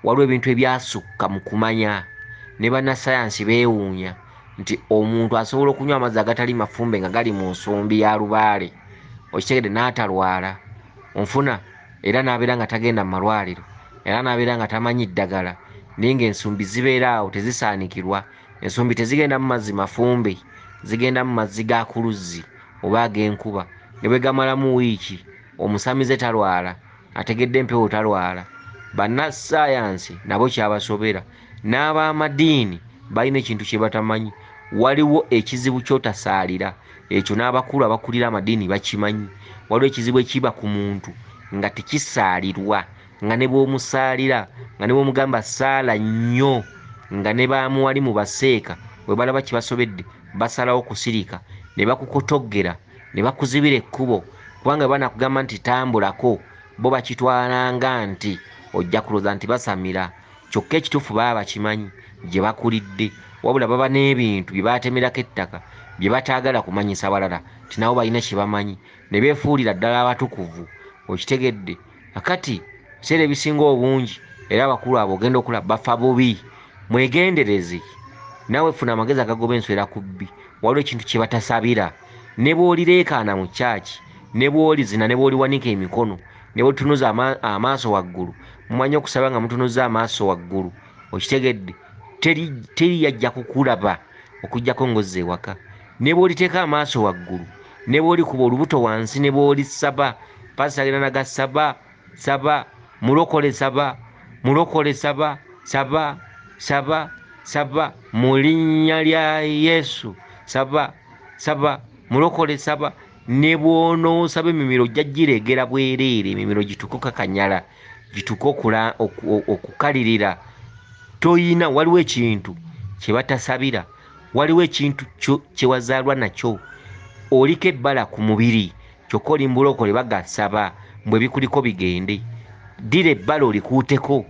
waliwo ebintu ebyasukka mu kumanya. Ne bannasayansi beewuunya nti omuntu asobola okunywa amazzi agatali mafumbe nga gali mu nsumbi ya lubaale, okitegedde, n'atalwala onfuna, era n'abeera nga tagenda mu malwaliro, era n'abeera nga tamanyi ddagala, naye ng'ensumbi zibeera awo tezisaanikirwa. Ensumbi tezigenda mu mazzi mafumbe, zigenda mu mazzi ga ku luzzi oba ag'enkuba. Ne bwe gamalamu wiiki omusamize talwala, ategedde empewo talwala. Bannasayansi nabo kyabasobera, n'ab'amadiini balina ekintu kye batamanyi. Waliwo ekizibu ky'otasaalira, ekyo n'abakulu abakulira amadiini bakimanyi. Waliwo ekizibu ekiba ku muntu nga tekisaalirwa, nga ne bw'omusaalira, nga ne bw'omugamba saala nnyo, nga ne bamuwali mu baseeka bwe balaba kibasobedde basalawo kusirika ne bakukotoggera ne bakuzibira ekkubo, kubanga bwe banakugamba nti tambulako, bo bakitwalanga nti ojja kulowooza nti basamira, kyokka ekituufu baba bakimanyi gye bakulidde, wabula baba n'ebintu bye batemerako ettaka bye bataagala kumanyisa balala nti nabo balina kye bamanyi, ne beefuulira ddala abatukuvu. Okitegedde? Kakati ebiseera ebisinga obungi era abakulu abo ogenda okulaba bafa bubi. Mwegendereze, naawe funa amagezi agagoba ensowera ku bbi. Waliwo ekintu kye batasabira, ne bw'olireekaana mu kyaki, ne bw'olizina, ne bw'oliwanika emikono, ne bw'otunuza amaaso waggulu. Mumanyi okusaba nga mutunuza amaaso waggulu, okitegedde? Teri yajja kukulaba okuggyako ng'ozze ewaka. Ne bw'oliteeka amaaso waggulu, ne bw'olikuba olubuto wansi, ne bw'olisaba, pasita agenda n'agasaba, Saba, mulokole saba, mulokole saba, saba, saba, saba, mu linnya lya Yesu, saba, saba, mulokole saba. Ne bw'onoosaba emimiro ojja gireegera bwereere, emimiro gituuke okukakanyala, gituuke okukalirira. Toyina, waliwo ekintu kye batasabira, waliwo ekintu kye wazaalwa nakyo, oliko ebbala ku mubiri, kyokka oli mu bulokole bagasaba mbu ebikuliko bigende. Ddira ebbala olikuuteko,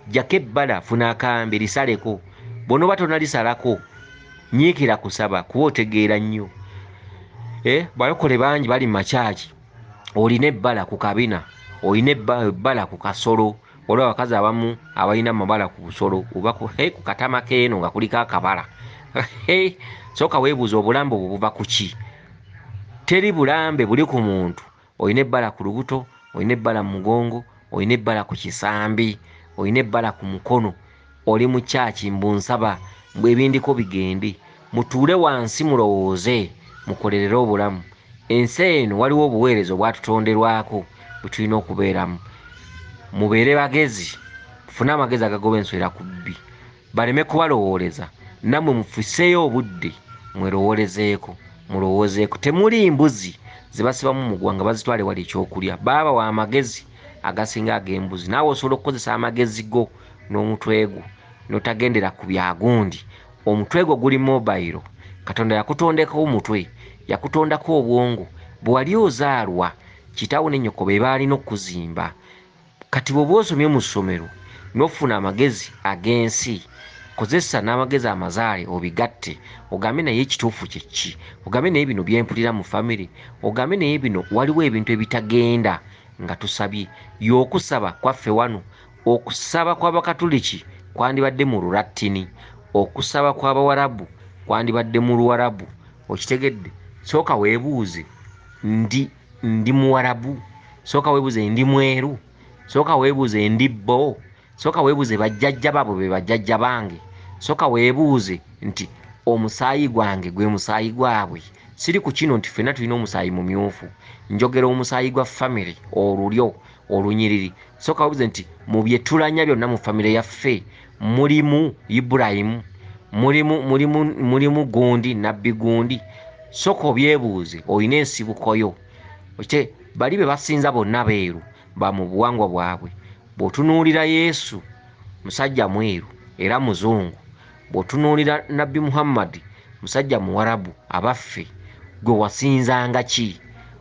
ggyako ebbala, funa akambe lisaleko. Bw'onooba tonalisalako, nyiikira kusaba kuba otegeera nnyo. Balokole bangi bali mu makyaki, olina ebbala ku kabina, olina ebbala ku kasolo. Waliwo abakazi abamu abalina amabala ku busolo oba ku katama k'eno nga kuliko akabala. Sooka weebuuze obulambe obwo buva ku ki? Teri bulambe buli ku muntu. Olina ebbala ku lubuto, olina ebbala mu mugongo, olina ebbala ku kisambi, olina ebbala ku mukono, oli mu kyaki mbu nsaba mbu ebindiko bigende. Mutuule wansi mulowooze, mukolerere obulamu. Ensi eno waliwo obuweereza obwatutonderwako bwe tulina okubeeramu. Mubeere bagezi, mufune amagezi agagoba ensowera ku bbi, baleme kubalowooleza. Nammwe mufiseeyo obudde mwerowoolezeeko, mulowoozeeko. Temuli mbuzi ze basibamu muguwa nga bazitwala ewali ekyokulya. Baabawa amagezi agasinga ag'embuzi. Naawe osobola okukozesa amagezi go n'omutwe gwo n'otagendera ku bya gundi. Omutwe gwo guli mobile. Katonda yakutondeko omutwe, yakutondako obwongo. Bwe wali ozaalwa, kitaawo ne nnyoko be baalina okukuzimba. Kati bw'oba osomye mu ssomero n'ofuna amagezi ag'ensi, kozesa n'amagezi amazaale obigatte, ogambe naye ekituufu kye ki, ogambe naye bino bye mpulira mu famire, ogambe naye bino waliwo ebintu ebitagenda nga tusabye. Y'okusaba kwaffe wano, okusaba kw'Abakatuliki kwandibadde mu Lulattini, okusaba kw'Abawarabu kwandibadde mu Luwarabu. Okitegedde? Sooka weebuuze, ndi Muwarabu? Sooka weebuuze, ndi mweru? Sooka weebuuze, ndi bo? Sooka weebuuze, bajjajja baabwe be bajjajja bange? Sooka weebuuze nti omusaayi gwange gwe musaayi gwabwe. Siri ku kino nti ffenna tulina omusaayi mumyufu, njogera omusaayi gwa famire, olulyo olunyiriri. Sooka weebuuze nti mu bye tulanya byonna mu famire yaffe mulimu Ibulayimu, mulimu gundi, nabbi gundi. Sooka obyebuuze, olina ensibuko yo. Bali be basinza bonna beeru, ba mu buwangwa bwabwe. Bw'otunuulira Yesu, musajja mweru era muzungu. Bw'otunuulira Nabbi Muhammadi, musajja Muwarabu. Abaffe, gwe wasinzanga ki?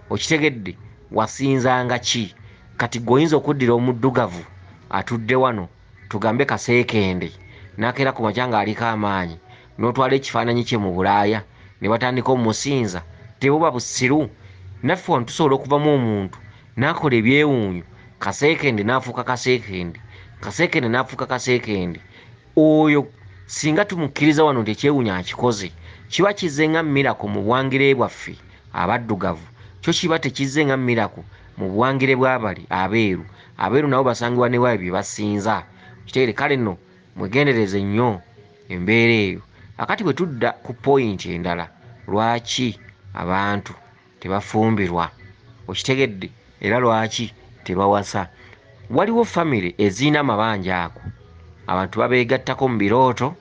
Okitegedde? Wasinzanga ki? Kati gwe oyinza okuddira omuddugavu atudde wano, tugambe Kaseekende, n'akeera ku makya ng'aliko amaanyi, n'otwala ekifaananyi kye mu Bulaaya ne batandika omusinza. Tebuba busiru? Naffe wano tusobola okuvamu omuntu n'akola ebyewuunyo, Kaseekende n'afuuka Kaseekende, Kaseekende n'afuuka Kaseekende. Oyo singa tumukkiriza wano nti ekyewuunyo akikoze, kiba kizze nga miracle mu buwangire bwaffe abaddugavu, kyo kiba tekizze nga miracle mu buwangire bw'abali abeeru. Abeeru nabo basangibwa ne waabwe bye basinza. Kitegeere? Kale nno mwegendereze nnyo embeera eyo. Akati bwe tudda ku point endala, lwaki abantu tebafumbirwa? Okitegedde? Era lwaki tebawasa? Waliwo famire ezirina amabanja ago, abantu babeegattako mu birooto,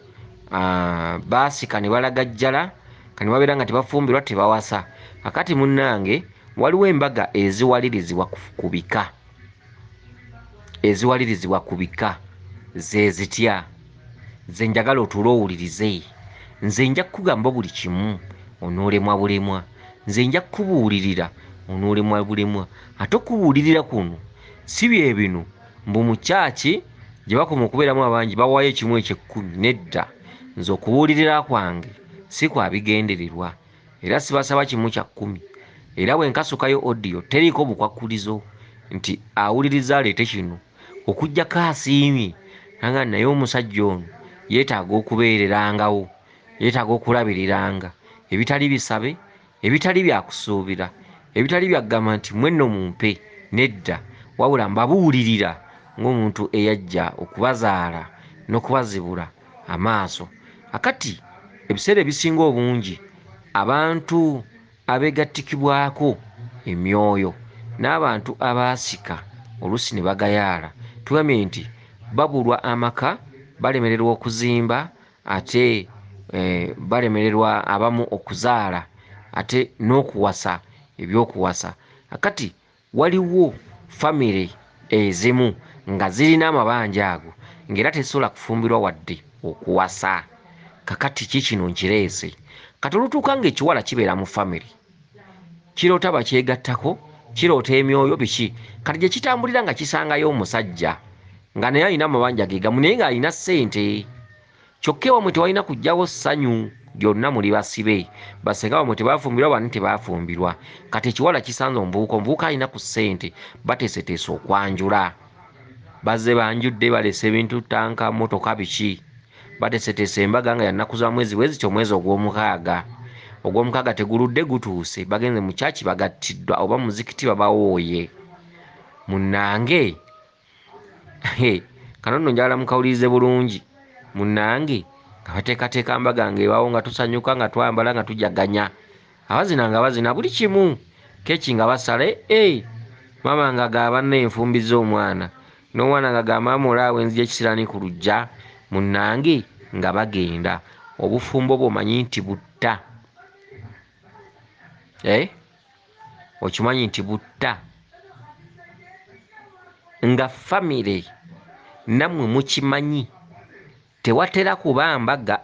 baasika ne balagajjala, kati babeera nga tebafumbirwa, tebawasa. Akati munnange, waliwo embaga eziwalirizibwa ku bika, eziwalirizibwa ku bika ze zitya? Nze njagala otuule owulirize. Nze nja kukugamba buli kimu, onoolemwa bulemwa. Nze nja kukubuulirira, onoolemwa bulemwa. Ate okubuulirira kuno si bye bino mbu mu kyaki gye bakoma okubeeramu abangi bawaayo ekimu eky'ekkumi. Nedda, nze okubuulirira kwange si kwa bigendererwa, era sibasaba kimu kya kkumi. Era bwe nkasukayo audio teriiko bukwakkulizo nti awuliriza aleete kino, okuggyako asiimye nanga naye omusajja ono yeetaaga okubeererangawo, yeetaaga okulabiriranga ebitali bisabe, ebitali byakusuubira, ebitali byagamba nti mwenno mumpe. Nedda, wabula mbabuulirira ng'omuntu eyajja okubazaala n'okubazibula amaaso. Akati ebiseera ebisinga obungi abantu abeegattikibwako emyoyo n'abantu abaasika oluusi ne bagayaala. Tugambye nti babulwa amaka, balemererwa okuzimba, ate balemererwa abamu okuzaala ate n'okuwasa ebyokuwasa. Kati waliwo famire ezimu nga zirina amabanja ago ng'era tezisobola kufumbirwa wadde okuwasa. Kakati ki kino nkireese. Kati olutuuka ng'ekiwala kibeera mu famire, kiroota bakyegattako, kiroota emyoyo biki. Kati gye kitambulira nga kisangayo omusajja nga naye alina amabanja ge gamu naye ng'alina ssente. Kyokka ewammwe tewalina kujjawo ssanyu lyonna, muli basibe. Bassenga bammwe tebafumbirwa, bani tebafumbirwa. Kati ekiwala kisanze omuvubuka, omuvubuka alina ku ssente, bateeseteese okwanjula. Bazze banjudde, baleese ebintu, ttanka, mmotoka, biki. Bateeseteese embaga nga ya nnaku za mwezi bwe ziti, omwezi ogw'omukaaga. Ogw'omukaaga teguludde gutuuse, bagenze mu kyaki bagattiddwa oba muzikiti babawooye. Munnange, kano nno njagala mukawulirize bulungi. Munnange nga bateekateeka mbaga ng'ebaawo, nga tusanyuka, nga twambala, nga tujaganya. Abazina nga bazina buli kimu. Keeki nga basala, maama nga agamba banne nfumbizza omwana. N'omwana nga agamba maama olaawe nzija ekisiraani ku luggya. Munnange nga bagenda. Obufumbo bw'omanyi nti butta. Okimanyi nti butta. Nga famire nammwe mukimanyi tewatera kuba mbaga.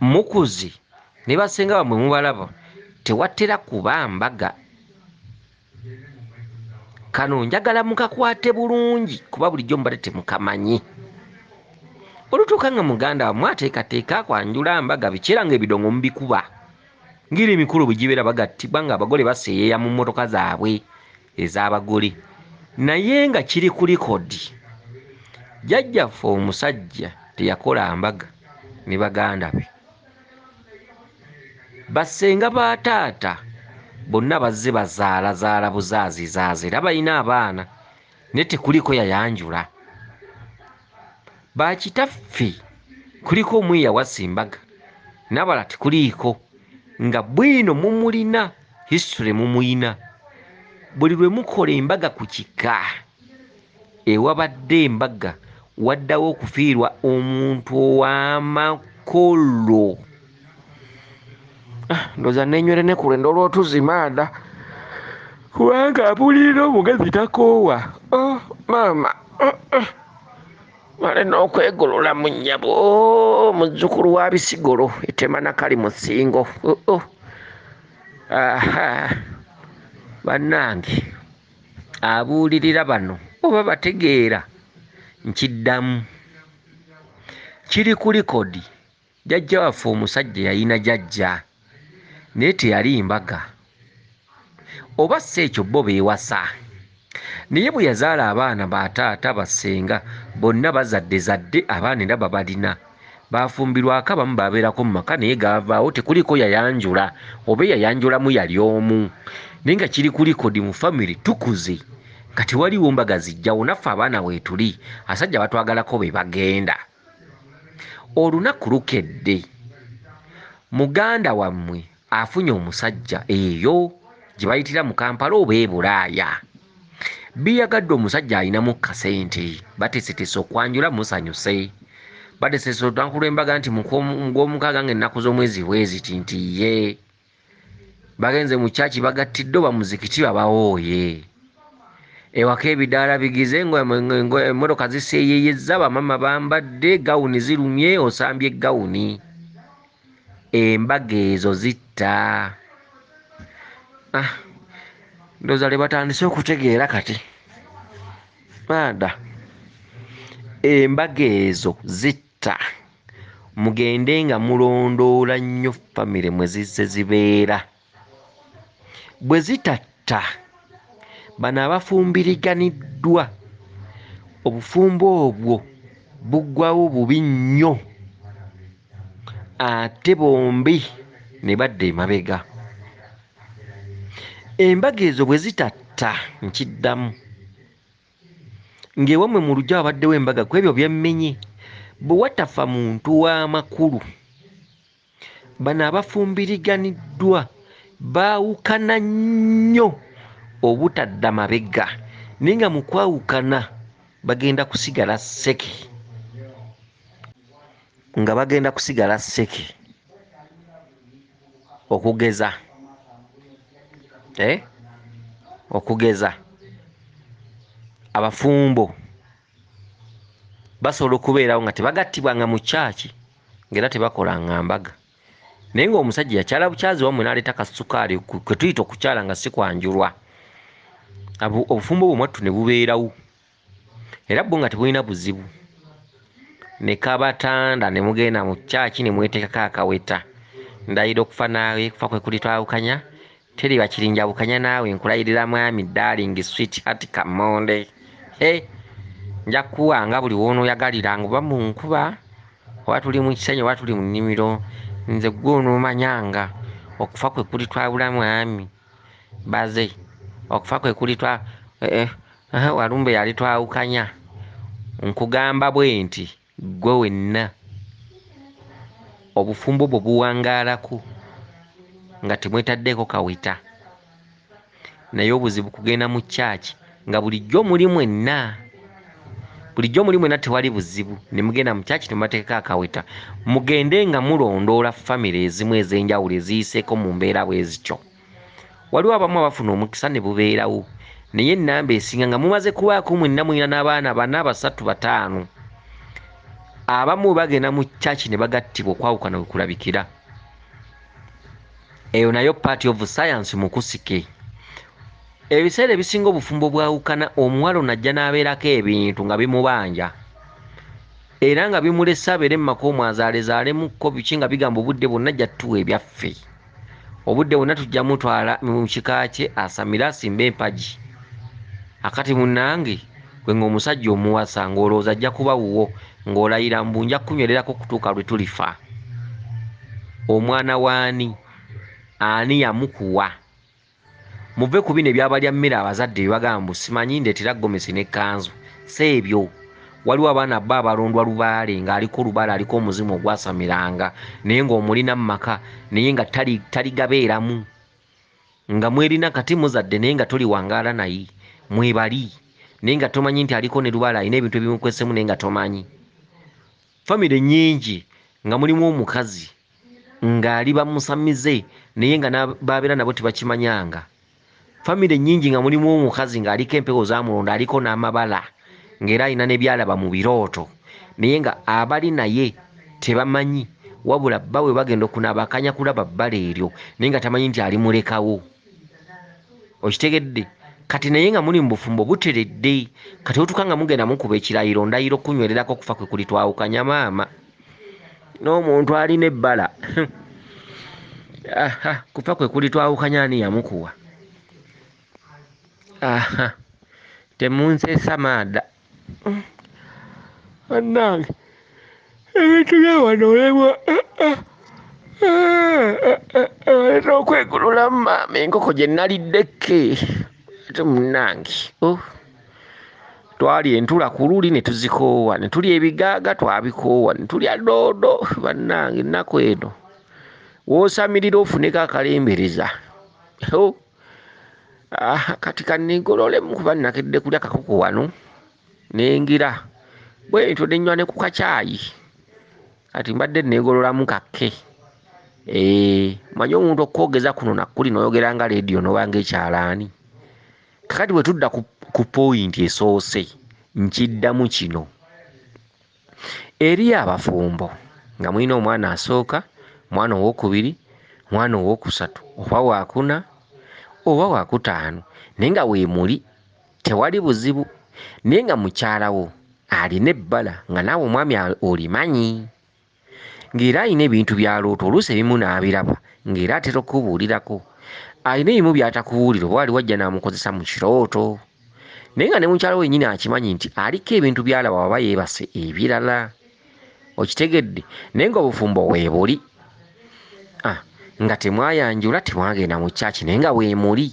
Mukuzi ne bassenga bammwe mubalaba tewatera kuba mbaga. Kano njagala mukakwate bulungi kuba bulijjo mubadde temukamanyi. Olutuuka nga muganda wammwe ateekateeka kwanjula mbaga biki era ng'ebidongo mubikuba. Ngeri emikolo bwe gibeera bagattibwa ng'abagole baseeyeeya mu mmotoka zaabwe ez'abagole. Naye nga kiri ku likodi. Jjajjaffe omusajja teyakola mbaga ne baganda be. Bassenga ba taata bonna bazze bazaalazaala buzaazizaazi era balina abaana naye tekuliko yayanjula. Bakitaffe kuliko omu eyawasa embaga n'abalala tekuliiko nga bwino mumulina history mumuyina. Buli lwe mukola embaga ku kika ewabadde embaga waddawo okufiirwa omuntu ow'amakolo. Ndowooza neenywere ne ku lwendo olw'otuzimaada kubanga abuulirira omugezi takoowa. Oh maama, male n'okwegolola mu nnyabo, muzzukulu wa bisigolo etema nakali mu ssingo. Aha, bannange abuulirira bano oba bategeera nkiddamu. Kiri ku likodi. Jjajja waffe omusajja yalina jjajja naye teyali mbaga. Oba si ekyo bo beewasa. Naye bwe yazaala abaana ba taata bassenga bonna bazaddezadde abaana era babalina. Baafumbirwako abamu babeerako mu maka naye gaavaawo tekuliko yayanjula oba eyayanjulamu yali omu. Naye nga kiri ku likodi mu famire tukuze nga tewaliwo mbaga zijjawo naffe abaana weetuli abasajja batwagalako be bagenda. Olunaku lukedde muganda wammwe afunye omusajja eyo gye bayitira mu Kampala oba e Bulaaya. Biyagadde omusajja alinamu kasente, bateeseteese okwanjula musanyuse. Bateeseteese olunaku lw'embaga nti mu gw'omukaaga ng'ennaku z'omwezi bwe ziti nti ye. Bagenze mu kyaki bagattidde oba muzikiti babawooye. Ewaka ebidaala bigize emmotoka ziseeyeeyezza, bamaama bambadde, gawuni zirumye, osambye gawuni. Embaga ezo zitta. Ndowooza lwe batandise okutegeera kati. Maada, embaga ezo zitta. Mugende nga mulondoola nnyo famire mwe zizze zibeera. Bwe zitatta bano abafumbiriganiddwa obufumbo obwo buggwawo bubi nnyo ate bombi ne badda emabega. Embaga ezo bwe zitatta nkiddamu ng'ewammwe mu luggya wabaddewo embaga ku ebyo bye mmenye bwe watafa muntu w'amakulu bano abafumbiriganiddwa baawukana nnyo obutadda mabega, naye nga mu kwawukana bagenda kusigala sseke, nga bagenda kusigala sseke. Okugeza okugeza abafumbo basobola okubeerawo nga tebagattibwanga mu kyaki, ng'era tebakolanga mbaga, naye ng'omusajja yakyala bukyazi wammwe n'aleeta kasukaali kwe tuyita okukyala nga si kwanjulwa. Obufumbo bwo mwattu ne bubeerawo, era bwo nga tebulina buzibu, ne kabatanda ne mugenda mu kyaki ne mweteekako akaweta, ndayira okufa naawe, kufa kwe kulitwawukanya, teriba kirinjawukanya naawe, nkulayirira mwami darling sweetheart Kamonde, nja kukuwanga buli w'onooyagaliranga, oba mu nkuba oba tuli mu kisenyi oba tuli mu nnimiro, nze ggwe onoomanyanga okufa kwe kulitwawula mwami baze, okufa kwe kulitwa walumbe yalitwawukanya. Nkugamba bwe nti ggwe wenna obufumbo bwo buwangaalako nga temwetaddeeko kaweta, naye obuzibu kugenda mu kyaki nga bulijjo muli mwenna, bulijjo muli mwenna tewali buzibu, ne mugenda mu kyaki ne mubateekako akaweta. Mugende nga mulondoola famire ezimu ez'enjawulo eziyiseeko mu mbeera bwe zityo. Waliwo abamu abafuna omukisa ne bubeerawo, naye ennamba esinga nga mumaze kubaako mwenna mulina n'abaana 4, 3, 5. Abamu bagenda mu kyaki ne bagattibwa okwawukana we kulabikira. Eyo nayo part of science mukusike. Ebiseera ebisinga obufumbo bwawukana, omuwala ono ajja n'abeerako ebintu nga bimubanja, era nga bimulese abeere mu maka omwo azaalezaalemuko biki, nga bigamba obudde bwonna ajja tuwa ebyaffe, obudde bwonna tujja mutwala mu kika kye asamire asimbe empagi. Akati munnange gwe ng'omusajja omuwasa ng'olowooza ajja kuba wuwo, ng'olayira mbu nja kukunywererako okutuuka lwe tulifa. Omwana w'ani? Ani yamukuwa? Muve ku bino ebyabalya mmere abazadde bye bagamba mbu simanyi ndeetera gomesi n'ekkanzu. Si ebyo. Waliwo abaana bo abalondwa lubaale, ng'aliko lubaale aliko omuzimu ogwasamiranga, naye ng'omulina mu maka, naye nga taligabeeramu, nga mwerina kati muzadde naye nga toliwangaala naye, mwebali, naye nga tomanyi nti aliko ne lubaale alina ebintu ebimukwesemu naye nga tomanyi. Famire nnyingi nga mulimu omukazi ng'ali bamusamize naye nga babeera nabo tebakimanyanga. Famire nnyingi nga mulimu omukazi ng'aliko empewo zaamulonda, aliko n'amabala, ng'era alina ne by'alaba mu birooto, naye nga abali naye tebamanyi, wabula bba we bagenda okunaaba akanya kulaba bbala eryo, naye nga tamanyi nti alimulekawo. Okitegedde? Kati naye nga muli mu bufumbo buteredde, kati otuuka nga mugenda mukuba ekirayiro, ndayiro okunywererako okufa kwe kulitwawukanya maama n'omuntu alina ebbala. Kufa kwe kulitwawukanya ani yamukuwa? Temunsesa maada. Bannange ebintu bya wano olemwa aleeta okwegululamu maama enkoko gye nalidde kke. Ate munnange twalya entula ku luli ne tuzikoowa, ne tulya ebigaaga twabikoowa, ne tulya doodo. Bannange ennaku eno w'osamirira ofuneko akalembereza. Kati kanneegololemu kuba nnakedde kulya kakoko wano nengira bwe ntyo ne nnywa ne ku kacaayi. Kati mbadde neegololamu kakke. Manyi omuntu okwogeza kuno nakkuli n'oyogera nga leediyo n'oba ng'ekyalaani. Kakati bwe tudda ku poyinti esoose, nkiddamu kino. Eriyo abafumbo nga mulina omwana asooka, omwana owookubiri, omwana owookusatu, oba waakuna oba waakutaano, naye nga weemuli tewali buzibu, naye nga mukyala wo alina ebbala nga naawe omwami olimanyi, ng'era alina ebintu by'aloota, oluusi ebimu n'abiraba, ng'era atera okukubuulirako. Alina ebimu by'atakubuulira, oba waliwo ajja n'amukozesa mu kirooto, naye nga ne mukyala we yennyini akimanyi nti aliko ebintu by'alaba waba yeebase ebirala. Okitegedde? Naye ng'obufumbo weebuli, nga temwayanjula, temwagenda mu kyaki, naye nga weemuli.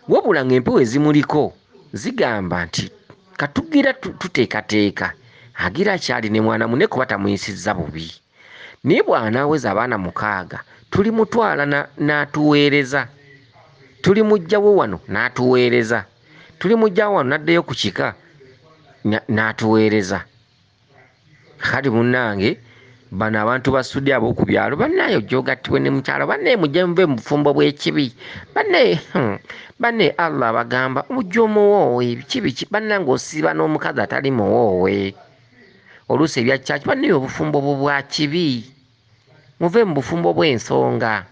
Wabula ng'empewo ezimuliko zigamba nti katugira tuteekateeka, agira akyali ne mwana munne kuba tamuyisizza bubi, naye bw'anaaweza abaana 6 tulimutwala n'atuweereza, Tuli muggyawo wano n'atuweereza, tuli muggyawo wano n'addayo ku kika n'atuweereza. Kati munnange bano abantu ba Sudi ab'oku byalo bannaye ojja ogattibwe ne mukyala bannaye mujje muve mu bufumbo bw'ekibi bannaye, bannaye Allah abagamba mujje omuwoowe biki biki bannange osiiba n'omukazi atali muwoowe. Oluusi ebya church bannaye obufumbo bwo bwa kibi, muve mu bufumbo bw'ensonga.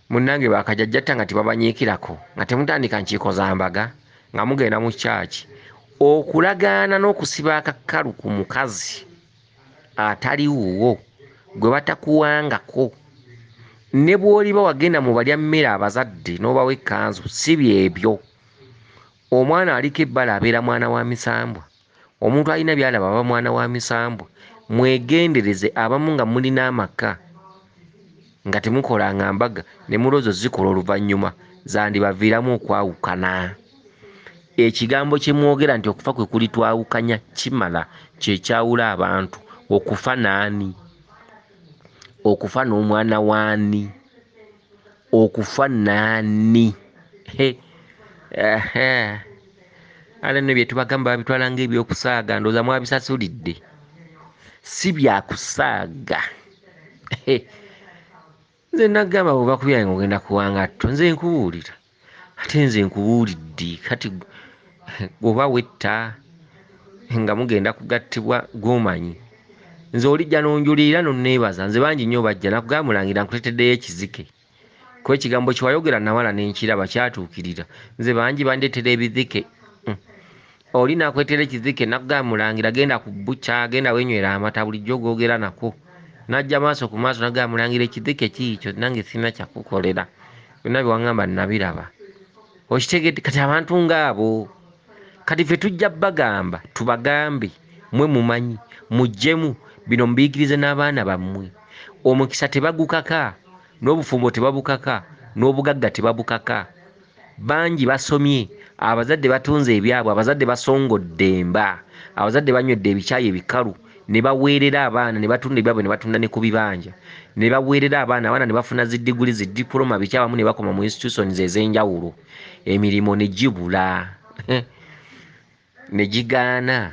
Munnange bakajajjatta nga tebabanyiikirako nga temutandika nkiiko za mbaga nga mugenda mu church okulagaana n'okusiba akakalu ku mukazi atali wuwo gwe batakuwangako. Ne bw'oliba wagenda mu balya mmere abazadde n'obawa ekkanzu, si byebyo. Omwana aliko ebbala abeera mwana wa misambwa, omuntu alina by'alaba aba mwana wa misambwa. Mwegendereze abamu nga mulina amaka nga temukolanga mbaga ne mulowooza ozikola oluvannyuma zandibaviiramu okwawukana. Ekigambo kye mwogera nti okufa kwe kulitwawukanya kimala kye kyawula abantu. Okufa n'ani? Okufa n'omwana w'ani? Okufa n'ani? Ate nno bye tubagamba babitwala ng'ebyokusaaga, ndowooza mwabisasulidde. Si byakusaaga. Nze nagamba bw'oba ku byange ogenda kuwangatto, nze nkubuulira. Ate nze nkubuulidde kati bw'oba wetta nga mugenda kugattibwa gw'omanyi. Nze olijja n'onjulirira n'onneebaza, nze bangi nnyo bajja nakugamba mulangira nkuleeteddeyo ekizike. Kuba ekigambo kye wayogera namala ne nkiraba kyatuukirira. Nze bangi bandeetera ebizike. Oli n'akuleetera ekizike nakugamba mulangira genda ku bbukya, genda weenywera amata bulijjo googera nako. N'ajja maaso ku maaso n'agamba mulangira ekizike kiikyo nange sirina kyakukolera. Byonna bye waŋŋamba nabiraba. Okitegedde kati abantu ng'abo. Kati ffe tujja bagamba tubagambe mmwe mumanyi muggyemu bino mubiyigirize n'abaana bammwe. Omukisa tebagukaka, n'obufumbo tebabukaka, n'obugagga tebabukaka. Bangi basomye, abazadde batunze ebyabwe, abazadde basongodde emba, abazadde banywedde ebikyayi ebikalu ne baweerera abaana ne batunda ebyabwe ne batunda ne ku bibanja ne baweerera abaana, abaana ne bafuna zi diguli zi diploma biki abamu ne bakoma mu institutions ez'enjawulo, emirimu ne gibula ne gigaana.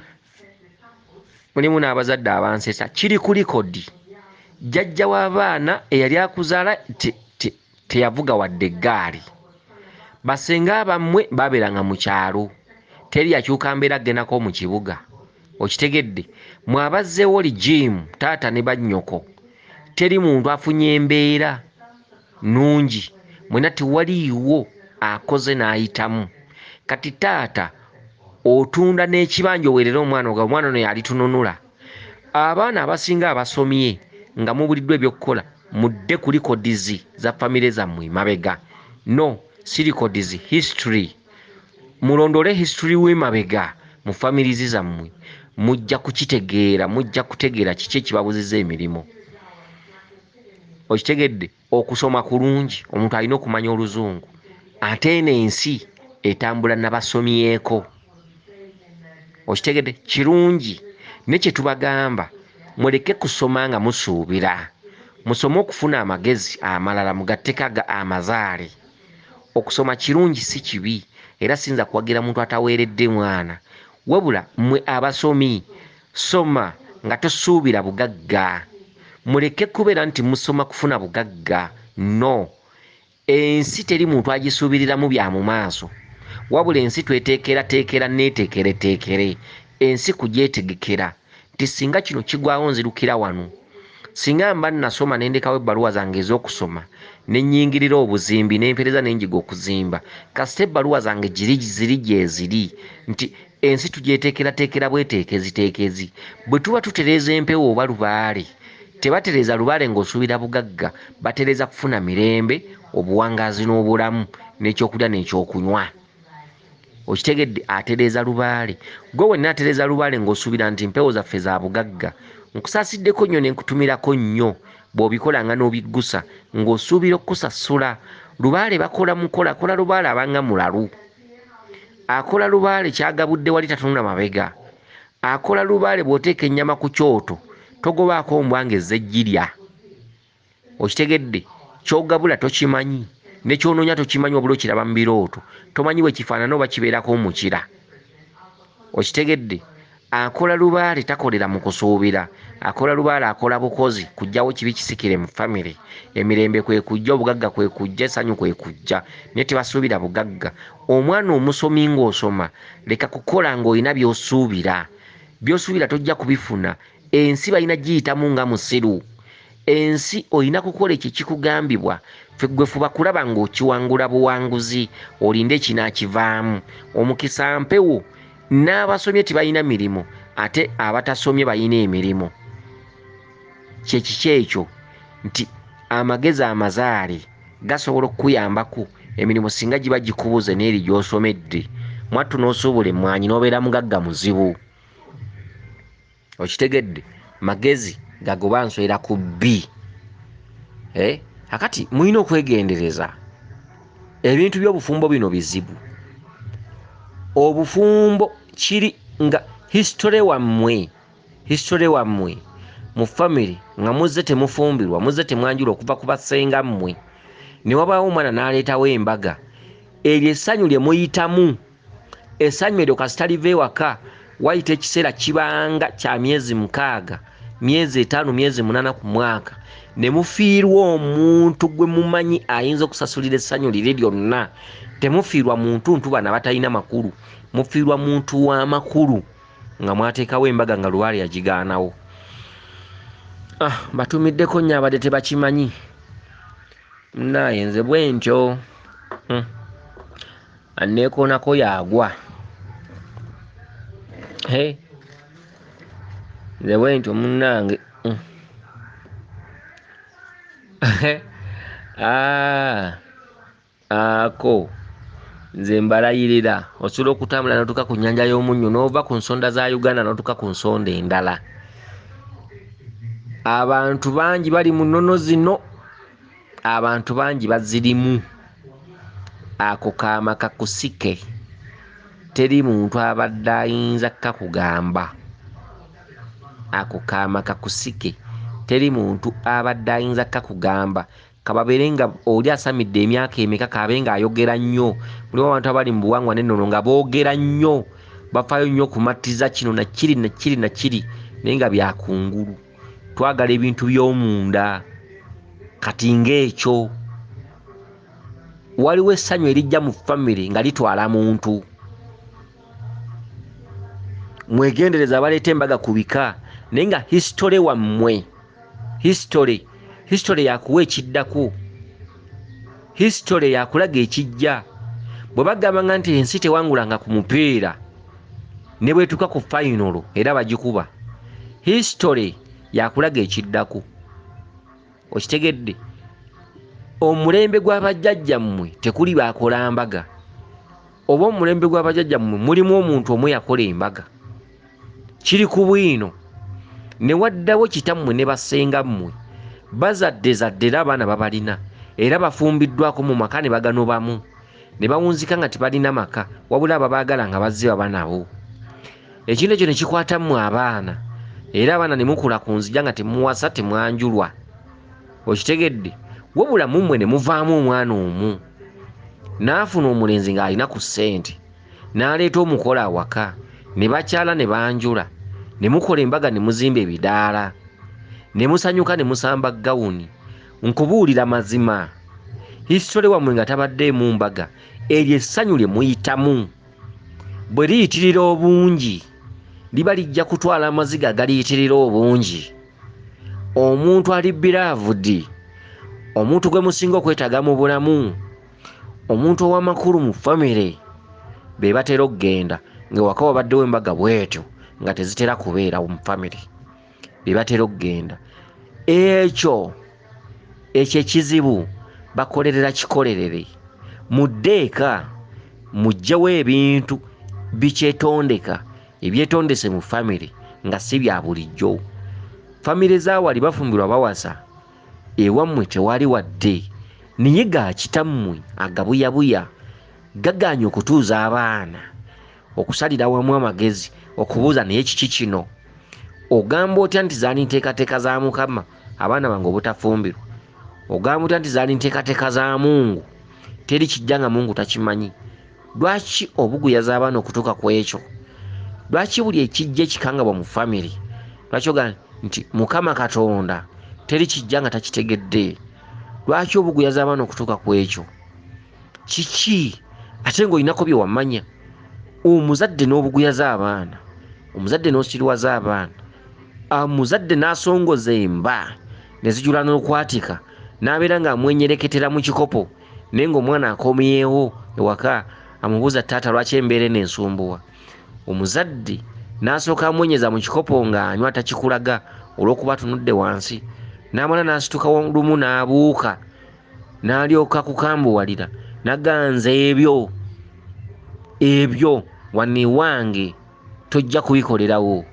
Mulimu n'abazadde abansesa kiri ku likodi. Jjajja w'abaana eyali akuzaala teyavuga wadde eggaali. Basenga bammwe baabeeranga mu kyalo, teri yakyuka mbeera agendako mu kibuga. Okitegedde? Mwe abazzeewo lijiimu taata ne bannyoko, teri muntu afunye embeera nnungi, mwenna tewaliiwo akoze n'ayitamu. Kati taata otunda n'ekibanja oweerere omwana ogamba omwana ono y'alitununula. Abaana abasinga abasomye nga mubuliddwa ebyokukola mudde ku likodizi za famire zammwe mabega. No, si likodizi, history. Mulondole history w'emabega mu families zammwe, mujja kukitegeera, mujja kutegeera kiki ekibabuziza emirimu. Okitegedde? Okusoma kulungi, omuntu alina okumanya oluzungu. Ate eno ensi etambula n'abasomyeko. Okitegedde? Kirungi. Ne kye tubagamba muleke kusoma nga musuubira, musome okufuna amagezi amalala mugatteko aga amazaale. Okusoma kirungi si kibi, era siyinza kuwagira muntu ataweeredde mwana. Wabula mmwe abasomi soma nga tosuubira bugagga. Muleke kubeera nti musoma kufuna bugagga. No, ensi teri muntu agisuubiriramu bya mu maaso, wabula ensi tweteekerateekera neeteekereteekere. Ensi kugyetegekera nti singa kino kigwawo nzirukira wano, singa mba nnasoma ne ndekawo ebbaluwa zange ez'okusoma ne nnyingirira obuzimbi ne mpeereza ne njiga okuzimba, kasita ebbaluwa zange ziri gye ziri nti ensi tugyeteekerateekera bweteekeziteekezi. Bwe tuba tutereeza empewo oba lubaale, tebatereeza lubaale ng'osuubira bugagga, batereeza kufuna mirembe, obuwangaazi n'obulamu, n'ekyokulya n'ekyokunywa. Okitegedde? Atereeza lubaale. Gwe wenna atereeza lubaale ng'osuubira nti mpewo zaffe za bugagga, nkusaasiddeko nnyo ne nkutumirako nnyo bw'obikola nga n'obiggusa ng'osuubira okukusasula. Lubaale bakola mukola, akola lubaale abanga mulalu. Akola lubaale kyagabudde wali tatunula mabega. Akola lubaale bw'oteeka ennyama ku kyoto togobaako mbwa ng'ezze girya. Okitegedde? Ky'ogabula tokimanyi. Ne ky'onoonya tokimanyi wabula okiraba mu birooto. Tomanyi bwe kifaanana oba kibeerako omukira. Okitegedde? Akola lubaale takolera mu kusuubira. Akola lubaale akola bukozi kuggyawo kibi kisikire mu famire. Emirembe kwe kujja, obugagga kwe kujja, essanyu kwe kujja. Naye tebasuubira bugagga. Omwana omusomi ng'osoma, leka kukola ng'olina by'osuubira. By'osuubira tojja kubifuna. Ensi balina giyitamu nga musiru. Ensi olina kukola ekyo ekikugambibwa. Ffe ggwe fuba kulaba ng'okiwangula buwanguzi, olinde ekinaakivaamu. Omukisa mpewo. N'abasomye tebalina mirimu, ate abatasomye balina emirimu. Kye kiki ekyo? Nti amagezi amazaale gasobola okukuyambako emirimu singa giba gikubuze n'eri gy'osomedde. Mwattu n'osuubula emmwanyi n'obeera mugagga muzibu. Okitegedde? Magezi gagoba nswera ku bbi. Akati mulina okwegendereza. Ebintu by'obufumbo bino bizibu. Obufumbo kiri nga history wammwe, history wammwe mu family nga muzze temufumbirwa, muzze temwanjula okuva ku basenga mmwe. Ne wabaawo omwana n'aleetawo embaga. Eryo essanyu lye muyitamu, essanyu eryo kasita liva ewaka, wayita ekiseera kibanga kya myezi 6, myezi 5, myezi 8 ku mwaka. Ne mufiirwa omuntu gwe mumanyi ayinza okusasulira essanyu liri lyonna. Temufiirwa muntu ntu bano abatalina makulu, mufiirwa muntu wa makulu nga mwateekawo embaga nga lubaale yagigaanawo. Batumiddeko nnyo abadde tebakimanyi. Naye nze bwe ntyo. Anneekoonako yaagwa. Nze bwe ntyo munnange. Ako nze mbalayirira. Osobola okutambula n'otuuka ku nnyanja y'omunnyo n'ova ku nsonda za Uganda n'otuuka ku nsonda endala. Abantu bangi bali mu nnono zino, abantu bangi bazirimu. Ako kaama kakusike, teri muntu abadde ayinza kakugamba. Ako kaama kakusike, teri muntu abadde ayinza kakugamba. Kababeere nga oli asamidde emyaka emeka, kabe nga ayogera nnyo. Mulimu abantu abali mu buwangwa n'ennono nga boogera nnyo, bafaayo nnyo okumatiza kino na kiri na kiri na kiri, naye nga bya kungulu. Twagala ebintu by'omunda. Kati ng'ekyo waliwo essanyu erijja mu famire nga litwala muntu. Mwegendereze abaleeta embaga ku bika, naye nga history wammwe, history, history yakuwa ekiddako, history yakulaga ekijja. Bwe bagambanga nti ensi tewangulanga ku mupiira, ne bw'etuuka ku final era bagikuba. History yakulaga ekiddako. Okitegedde? Omulembe gw'abajjajjammwe tekuli baakola mbaga, oba omulembe gw'abajjajjammwe mulimu omuntu omu yakola embaga. Kiri ku bwino. Ne waddawo kitammwe ne bassengammwe, bazaddezadde era abaana babalina, era bafumbiddwako mu maka ne baganobamu, ne bawunzika nga tebalina maka, wabula ababaagala nga bazze baba nabo. Ekintu ekyo ne kikwata mmwe abaana, era abaana ne mukula ku nzija nga temuwasa, temwanjulwa. Okitegedde? Wabula mu mmwe ne muvaamu omwana omu, n'afuna omulenzi ng'alina ku ssente, n'aleeta omukolo awaka, ne bakyala ne banjula, ne mukola embaga ne muzimba ebidaala, ne musanyuka ne musamba gawuni. Nkubuulira mazima, history wammwe nga tabaddeemu mbaga, eryo essanyu lye muyitamu bwe liyitirira obungi, liba lijja kutwala amaziga agaliyitirira obungi. Omuntu ali beloved, omuntu gwe musinga okwetaaga mu bulamu, omuntu ow'amakulu mu famire, be batera okugenda ng'ewaka wabaddewo embaga bw'etyo nga tezitera kubeerawo mu famire, be batera okugenda. Ekyo ekizibu bakolerera kikolerere. Mudde eka muggyewo ebintu bikyetondeka, ebyetondese mu famire nga si bya bulijjo. Famire z'awali bafumbirwa bawasa, ewammwe tewali wadde, naye ga kitammwe agabuyabuya gagaanye okutuuza abaana, okusalira wamu amagezi, okubuuza naye kiki kino. Ogamba otya nti zaali nteekateeka za Mukama abaana bange obutafumbirwa? Ogamba otya nti zaali nteekateeka za Mungu Teri kijja nga Mungu takimanyi. Lwaki obuguyaza abaana okutuuka ku ekyo? Lwaki buli ekijja ekikangabwa mu famire, lwaki ogamba nti Mukama Katonda teri kijja nga takitegedde? Lwaki obuguyaza abaana okutuuka ku ekyo? Kiki ate ng'olinako bye wamanya? Omuzadde n'obuguyaza abaana, omuzadde n'osiriwaza abaana, omuzadde n'asongoza emba ne zijula n'okwatika, n'abeera ng'amwenyereketera mu kikopo, naye ng'omwana akomyewo ewaka amubuuza, taata lwaki embeera eno ensumbuwa? Omuzadde n'asooka amwenyeza mu kikopo ng'anywa takikulaga olw'okuba atunudde wansi, n'amala n'asituka lumu n'abuuka n'alyoka kukambuwalira n'aganza ebyo ebyo wano ewange tojja kubikolerawo.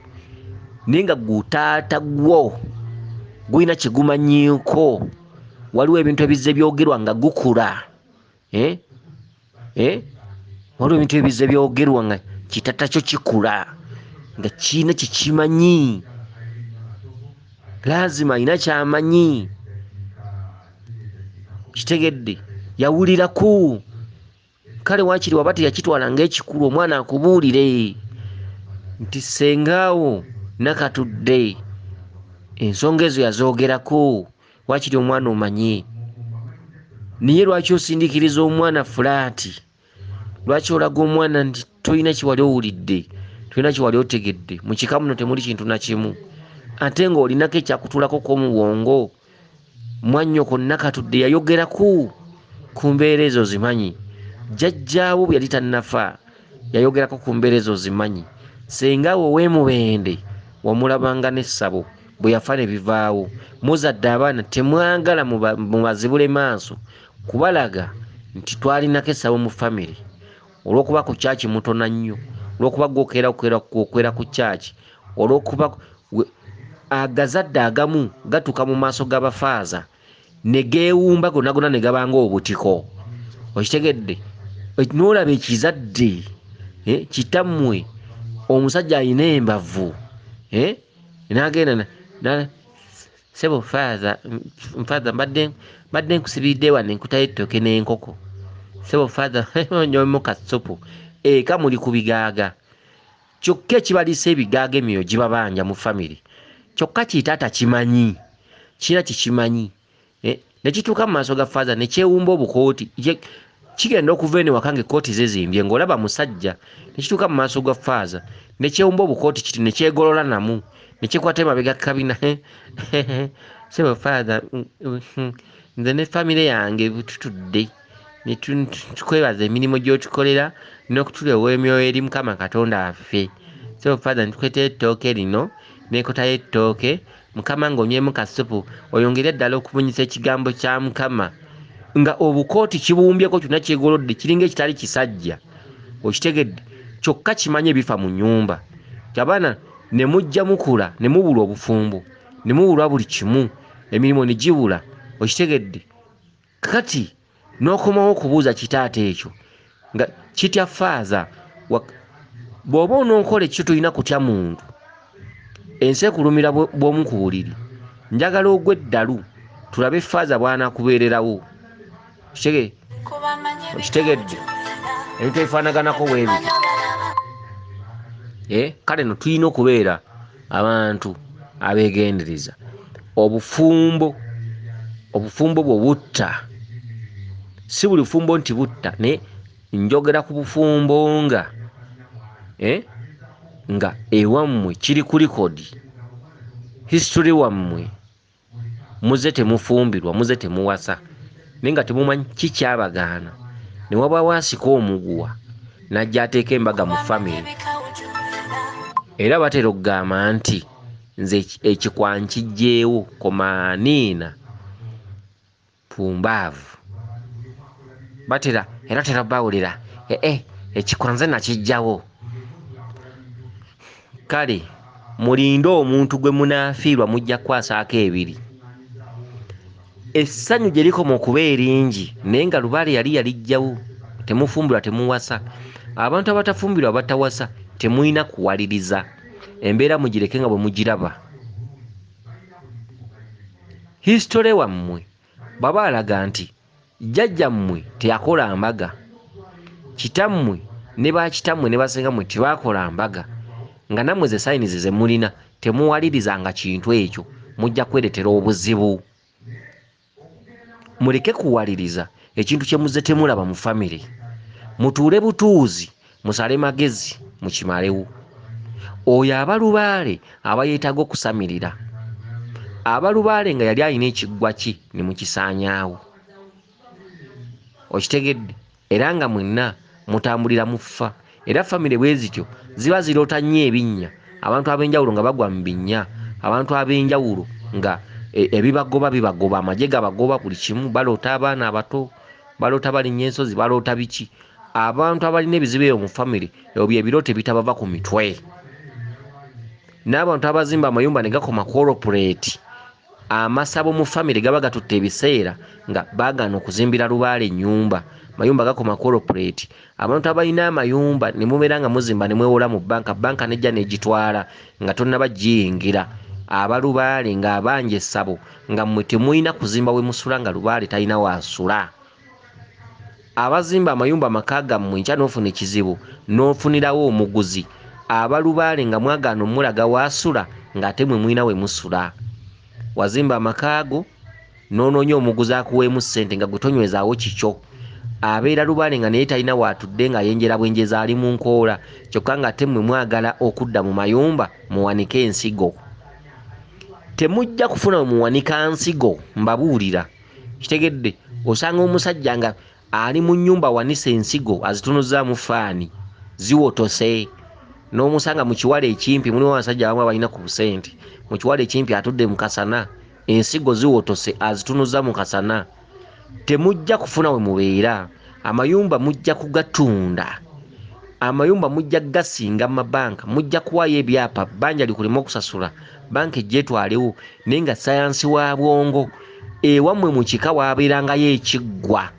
Naye nga gutaata gwo gulina kye gumanyiiko, waliwo ebintu ebizze byogerwa nga gukula, waliwo ebintu ebizze byogerwa nga kitata kyo kikula nga kirina kye kimanyi, laazima alina ky'amanyi, kitegedde, yawuliraku. Kale waakiri waba teyakitwala ng'ekikulu, omwana akubuulire nti ssengaawo Nakatudde ensonga ezo yazoogerako, waakiri omwana omanye. Naye lwaki osindiikiriza omwana fulaati? Lwaki olaga omwana nti tolina kye wali owulidde, tolina kye wali otegedde, mu kika muno temuli kintu na kimu, ate ng'olinako ekyakutulako mu bwongo? Mwannyoko Nakatudde yayogerako ku mbeera ezo zimanyi, jjajjaawo bwe yali tannafa yayogerako ku mbeera ezo zimanyi, ssengaawo ow'e Mubende wamulabanga n'essabo bwe yafa ne bivaawo. Muzadde abaana temwagala mubazibule maaso kubalaga nti twalinako essabo mu famire, olw'okuba ku kyaki mutona nnyo, olw'okuba gwokeera okwera ku kyaki, olw'okuba agazadde agamu gatuuka mu maaso g'abafaaza ne geewumba gonna gonna ne gabanga obutiko. Okitegedde? N'olaba ekizadde kitammwe omusajja alina embavu, n'agenda ssebo faaza, faaza mbadde nkusibiridde wano enkota y'ettooke n'enkoko, ssebo faaza nywemu kasupu. Eka muli ku bigaaga, kyokka ekibaliisa ebigaaga emyoyo gibabanja mu famire, kyokka kitaata kimanyi, kirina kikimanyi, ne kituuka mu maaso ga faaza ne kyewumba obukooti, kigenda okuva eno ewaka ng'ekkooti zizimbye ng'olaba musajja, ne kituuka mu maaso ga faaza ne kyewumba obukooti kiti ne kyegolola namu ne kyekwata emabega kabina, ssebo faaza nze ne famire yange tutudde ne tukwebaza emirimu gy'otukolera n'okutulewa emyoyo eri Mukama Katonda waffe. Ssebo faaza ntukuleetera ettooke lino n'enkota y'ettooke, Mukama ng'onywemu kasupu oyongere ddala okubunyisa ekigambo kya Mukama. Nga obukooti kibuwumbyeko kyonna kyegolodde kiringa ekitali kisajja, okitegedde, kyokka kimanyi ebifa mu nnyumba. Abaana ne mujja mukula ne mubulwa obufumbo, ne mubulwa buli kimu, emirimu ne gibula, okitegedde. Kati n'okomawo okubuuza kitaata ekyo nga kitya faaza, bw'oba onookola ekyo tolina kutya muntu. Ensi ekulumira bw'omu ku buliri. Njagala ogwe eddalu tulabe faaza bw'anaakubeererawo. Okitegedde? Ebintu ebifaanaganako bwe bityo. Kale nno tulina okubeera abantu abeegendereza. Obufumbo, obufumbo bwo butta. Si buli bufumbo nti butta, naye njogera ku bufumbo nga nga ewammwe kiri ku likodi, history wammwe muze temufumbirwa, muze temuwasa, naye nga temumanyi kikyabagaana, ne wabaawo asika omuguwa n'ajja ateeka embaga mu famire. Era batera okugamba nti nze ekikwa nkiggyeewo komaaniina pumbaavu. Batera era tera bawulira ekikwa nze nakiggyawo. Kale mulinde omuntu gwe munaafiirwa mujja kukwasaako ebiri. Essanyu gye likoma okuba eringi naye nga lubaale yali yaliggyawo, temufumbirwa temuwasa. Abantu abatafumbirwa abatawasa temulina kuwaliriza, embeera mugireke nga bwe mugiraba. History wammwe bw'aba alaga nti Jjajjammwe teyakola mbaga, kitammwe ne bakitammwe ne basengammwe tebaakola mbaga, nga nammwe ze sayinizi ze mulina. Temuwalirizanga kintu ekyo, mujja kwereetera obuzibu. Muleke kuwaliriza ekintu kye muzze temulaba mu famire. Mutuule butuuzi, musale magezi, mukimalewo. Oyo aba lubaale aba yeetaaga okusamirira. Aba lubaale nga yali alina ekiggwa kye ne mukisaanyaawo. Okitegedde? Era nga mwenna mutambulira mu ffa. Era famire bwe zityo ziba ziroota nnyo ebinnya, abantu ab'enjawulo nga bagwa mu binnya, abantu ab'enjawulo nga ebibagoba bibagoba, amagye gabagoba, buli kimu. Baloota abaana abato, baloota balinnya ensozi, baloota biki. Abantu abalina ebizibu ebyo mu famire, ebyo bye birooto ebitabava ku mitwe. N'abantu abazimba amayumba ne gakoma ku olopuleeti, amasabo mu famire gaba gatutte ebiseera nga baagaana okuzimbira lubaale ennyumba. Mayumba gakoma ku olopuleeti. Abantu abalina amayumba ne mubeera nga muzimba ne mwewola mu bbanka, bbanka nejja n'egitwala nga tonnaba giyingira. Abalubaale ng'abanja essabo nga mmwe temulina kuzimba we musula nga lubaale talina waasula. Abazimba amayumba amaka gammwe enkya n'ofuna ekizibu n'ofunirawo omuguzi. Abalubaale nga mwagaana omulaga waasula ng'ate mwe mulina we musula. Wazimba amaka go n'onoonya omuguzi akuweemu ssente nga gwe tonywezaawo kikyo. Abeera lubaale nga naye talina waatudde ng'ayenjera bwenjeza ali mu nkoola, kyokka ng'ate mmwe mwagala okudda mu mayumba muwanike ensigo. Temujja kufuna we muwanika nsigo, mbabuulira. Kitegedde? Osanga omusajja nga ali mu nnyumba awanise ensigo azitunuzzaamu faani ziwotose, n'omusanga mu kiwale ekimpi, mulimu abasajja abamu abalina ku busente, mu kiwale ekimpi atudde mu kasana, ensigo ziwotose azitunuzza mu kasana. Temujja kufuna we mubeera. Amayumba mujja kugatunda, amayumba mujja kugasinga mu mabanka, mujja kuwaayo ebyapa, bbanja likuleme okusasula, banka ejja etwalewo. Naye nga sayansi wa bwongo, ewammwe mu kika waabeerangayo ekiggwa,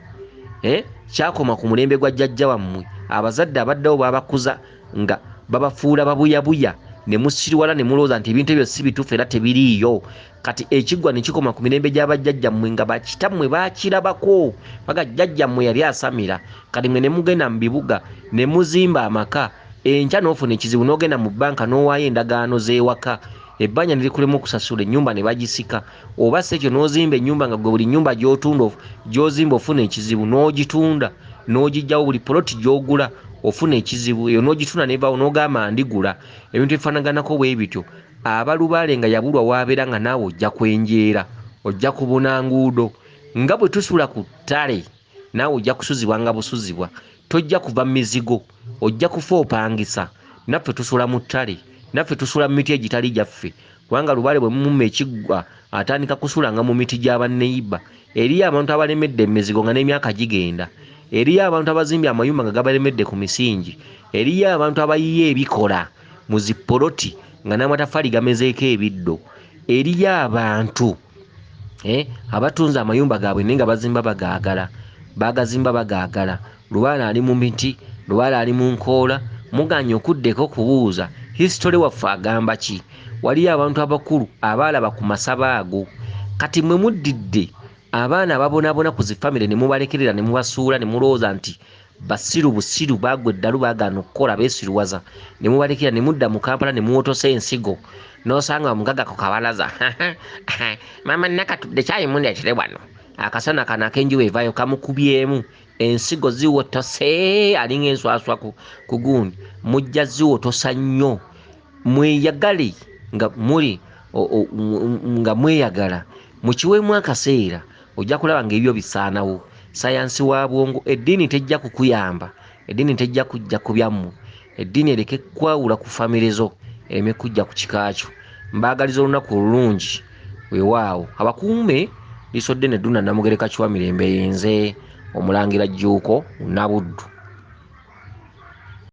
kyakoma ku mulembe gwa jjajja wammwe. Abazadde abaddewo baabakuza nga babafuula babuyabuya, ne musiriwala ne mulowooza nti ebintu ebyo si bituufu era tebiriiyo. Kati ekiggwa ne kikoma ku mirembe gya bajjajjammwe nga bakitammwe baakirabako, baga jjajjammwe yali asamira. Kati mwe ne mugenda mu bibuga ne muzimba amaka, enkya n'ofuna ekizibu n'ogenda mu bbanka n'owaayo endagaano z'ewaka, ebbanja ne likulema okusasula, ennyumba ne bagisika. Oba si ekyo n'ozimba ennyumba nga gwe buli nnyumba gy'otunda gy'ozimba ofuna ekizibu n'ogitunda n'ogiggyawo, buli poloti gy'ogula ofuna ekizibu, eyo n'ogitunda n'evaawo n'ogamba ndigula. Ebintu ebifaanaganako bwe bityo. Abalubaale nga yabulwa w'abeera nga naawe ojja kwenjeera, ojja kubuna nguudo. Nga bwe tusula ku ttale naawe ojja kusuzibwa nga busuzibwa, tojja kuva mu mizigo, ojja kufa opangisa. Naffe tusula mu ttale, naffe tusula mu miti egitali gyaffe, kubanga lubaale bwe mumumma ekiggwa atandika kusulanga mu miti gya banneyiba. Eriyo abantu abalemedde emizigo nga n'emyaka gigenda. Eriyo abantu abazimbye amayumba nga gabalemedde ku misingi. Eriyo abantu abayiye ebikola mu zipoloti nga n'amataffaali gamezeeko ebiddo. Eriyo abantu abatunze amayumba gaabwe naye nga bazimba bagaagala, bagazimba bagaagala. Lubaale ali mu miti, lubaale ali mu nkoola, mugaanye okuddeko okubuuza history waffe agamba ki. Waliyo abantu abakulu abaalaba ku masabo ago. Kati mwe muddidde abaana ababonaabona ku zi famire ne mubalekerera ne mubasuula ne mulowooza nti basiru busiru, baagwa eddalu, baagaana okukola, beesiruwaza, ne mubalekera ne mudda mu Kampala ne muwotosa ensigo. N'osanga omugaga ku kabalaza, maama Nakatudde kyayi mundeetere wano, akasana kano ak'enjuba evaayo kamukubyemu, ensigo ziwotose, alinga enswaswa ku gundi. Mujja ziwotosa nnyo. Mweyagale nga muli nga mweyagala, mukiweemu akaseera, ojja kulaba ng'ebyo bisaanawo. Sayansi wa bwongo, eddiini tejja kukuyamba, eddiini tejja kujja ku byammwe, eddiini ereke kwawula ku famire zo, ereme kujja ku kika kyo. Mbaagaliza olunaku olulungi, weewaawo. Abakuume liisodde ne Ddunda Namugereka Kiwa Mirembe, yenze Omulangira Jjuuko Nabuddu.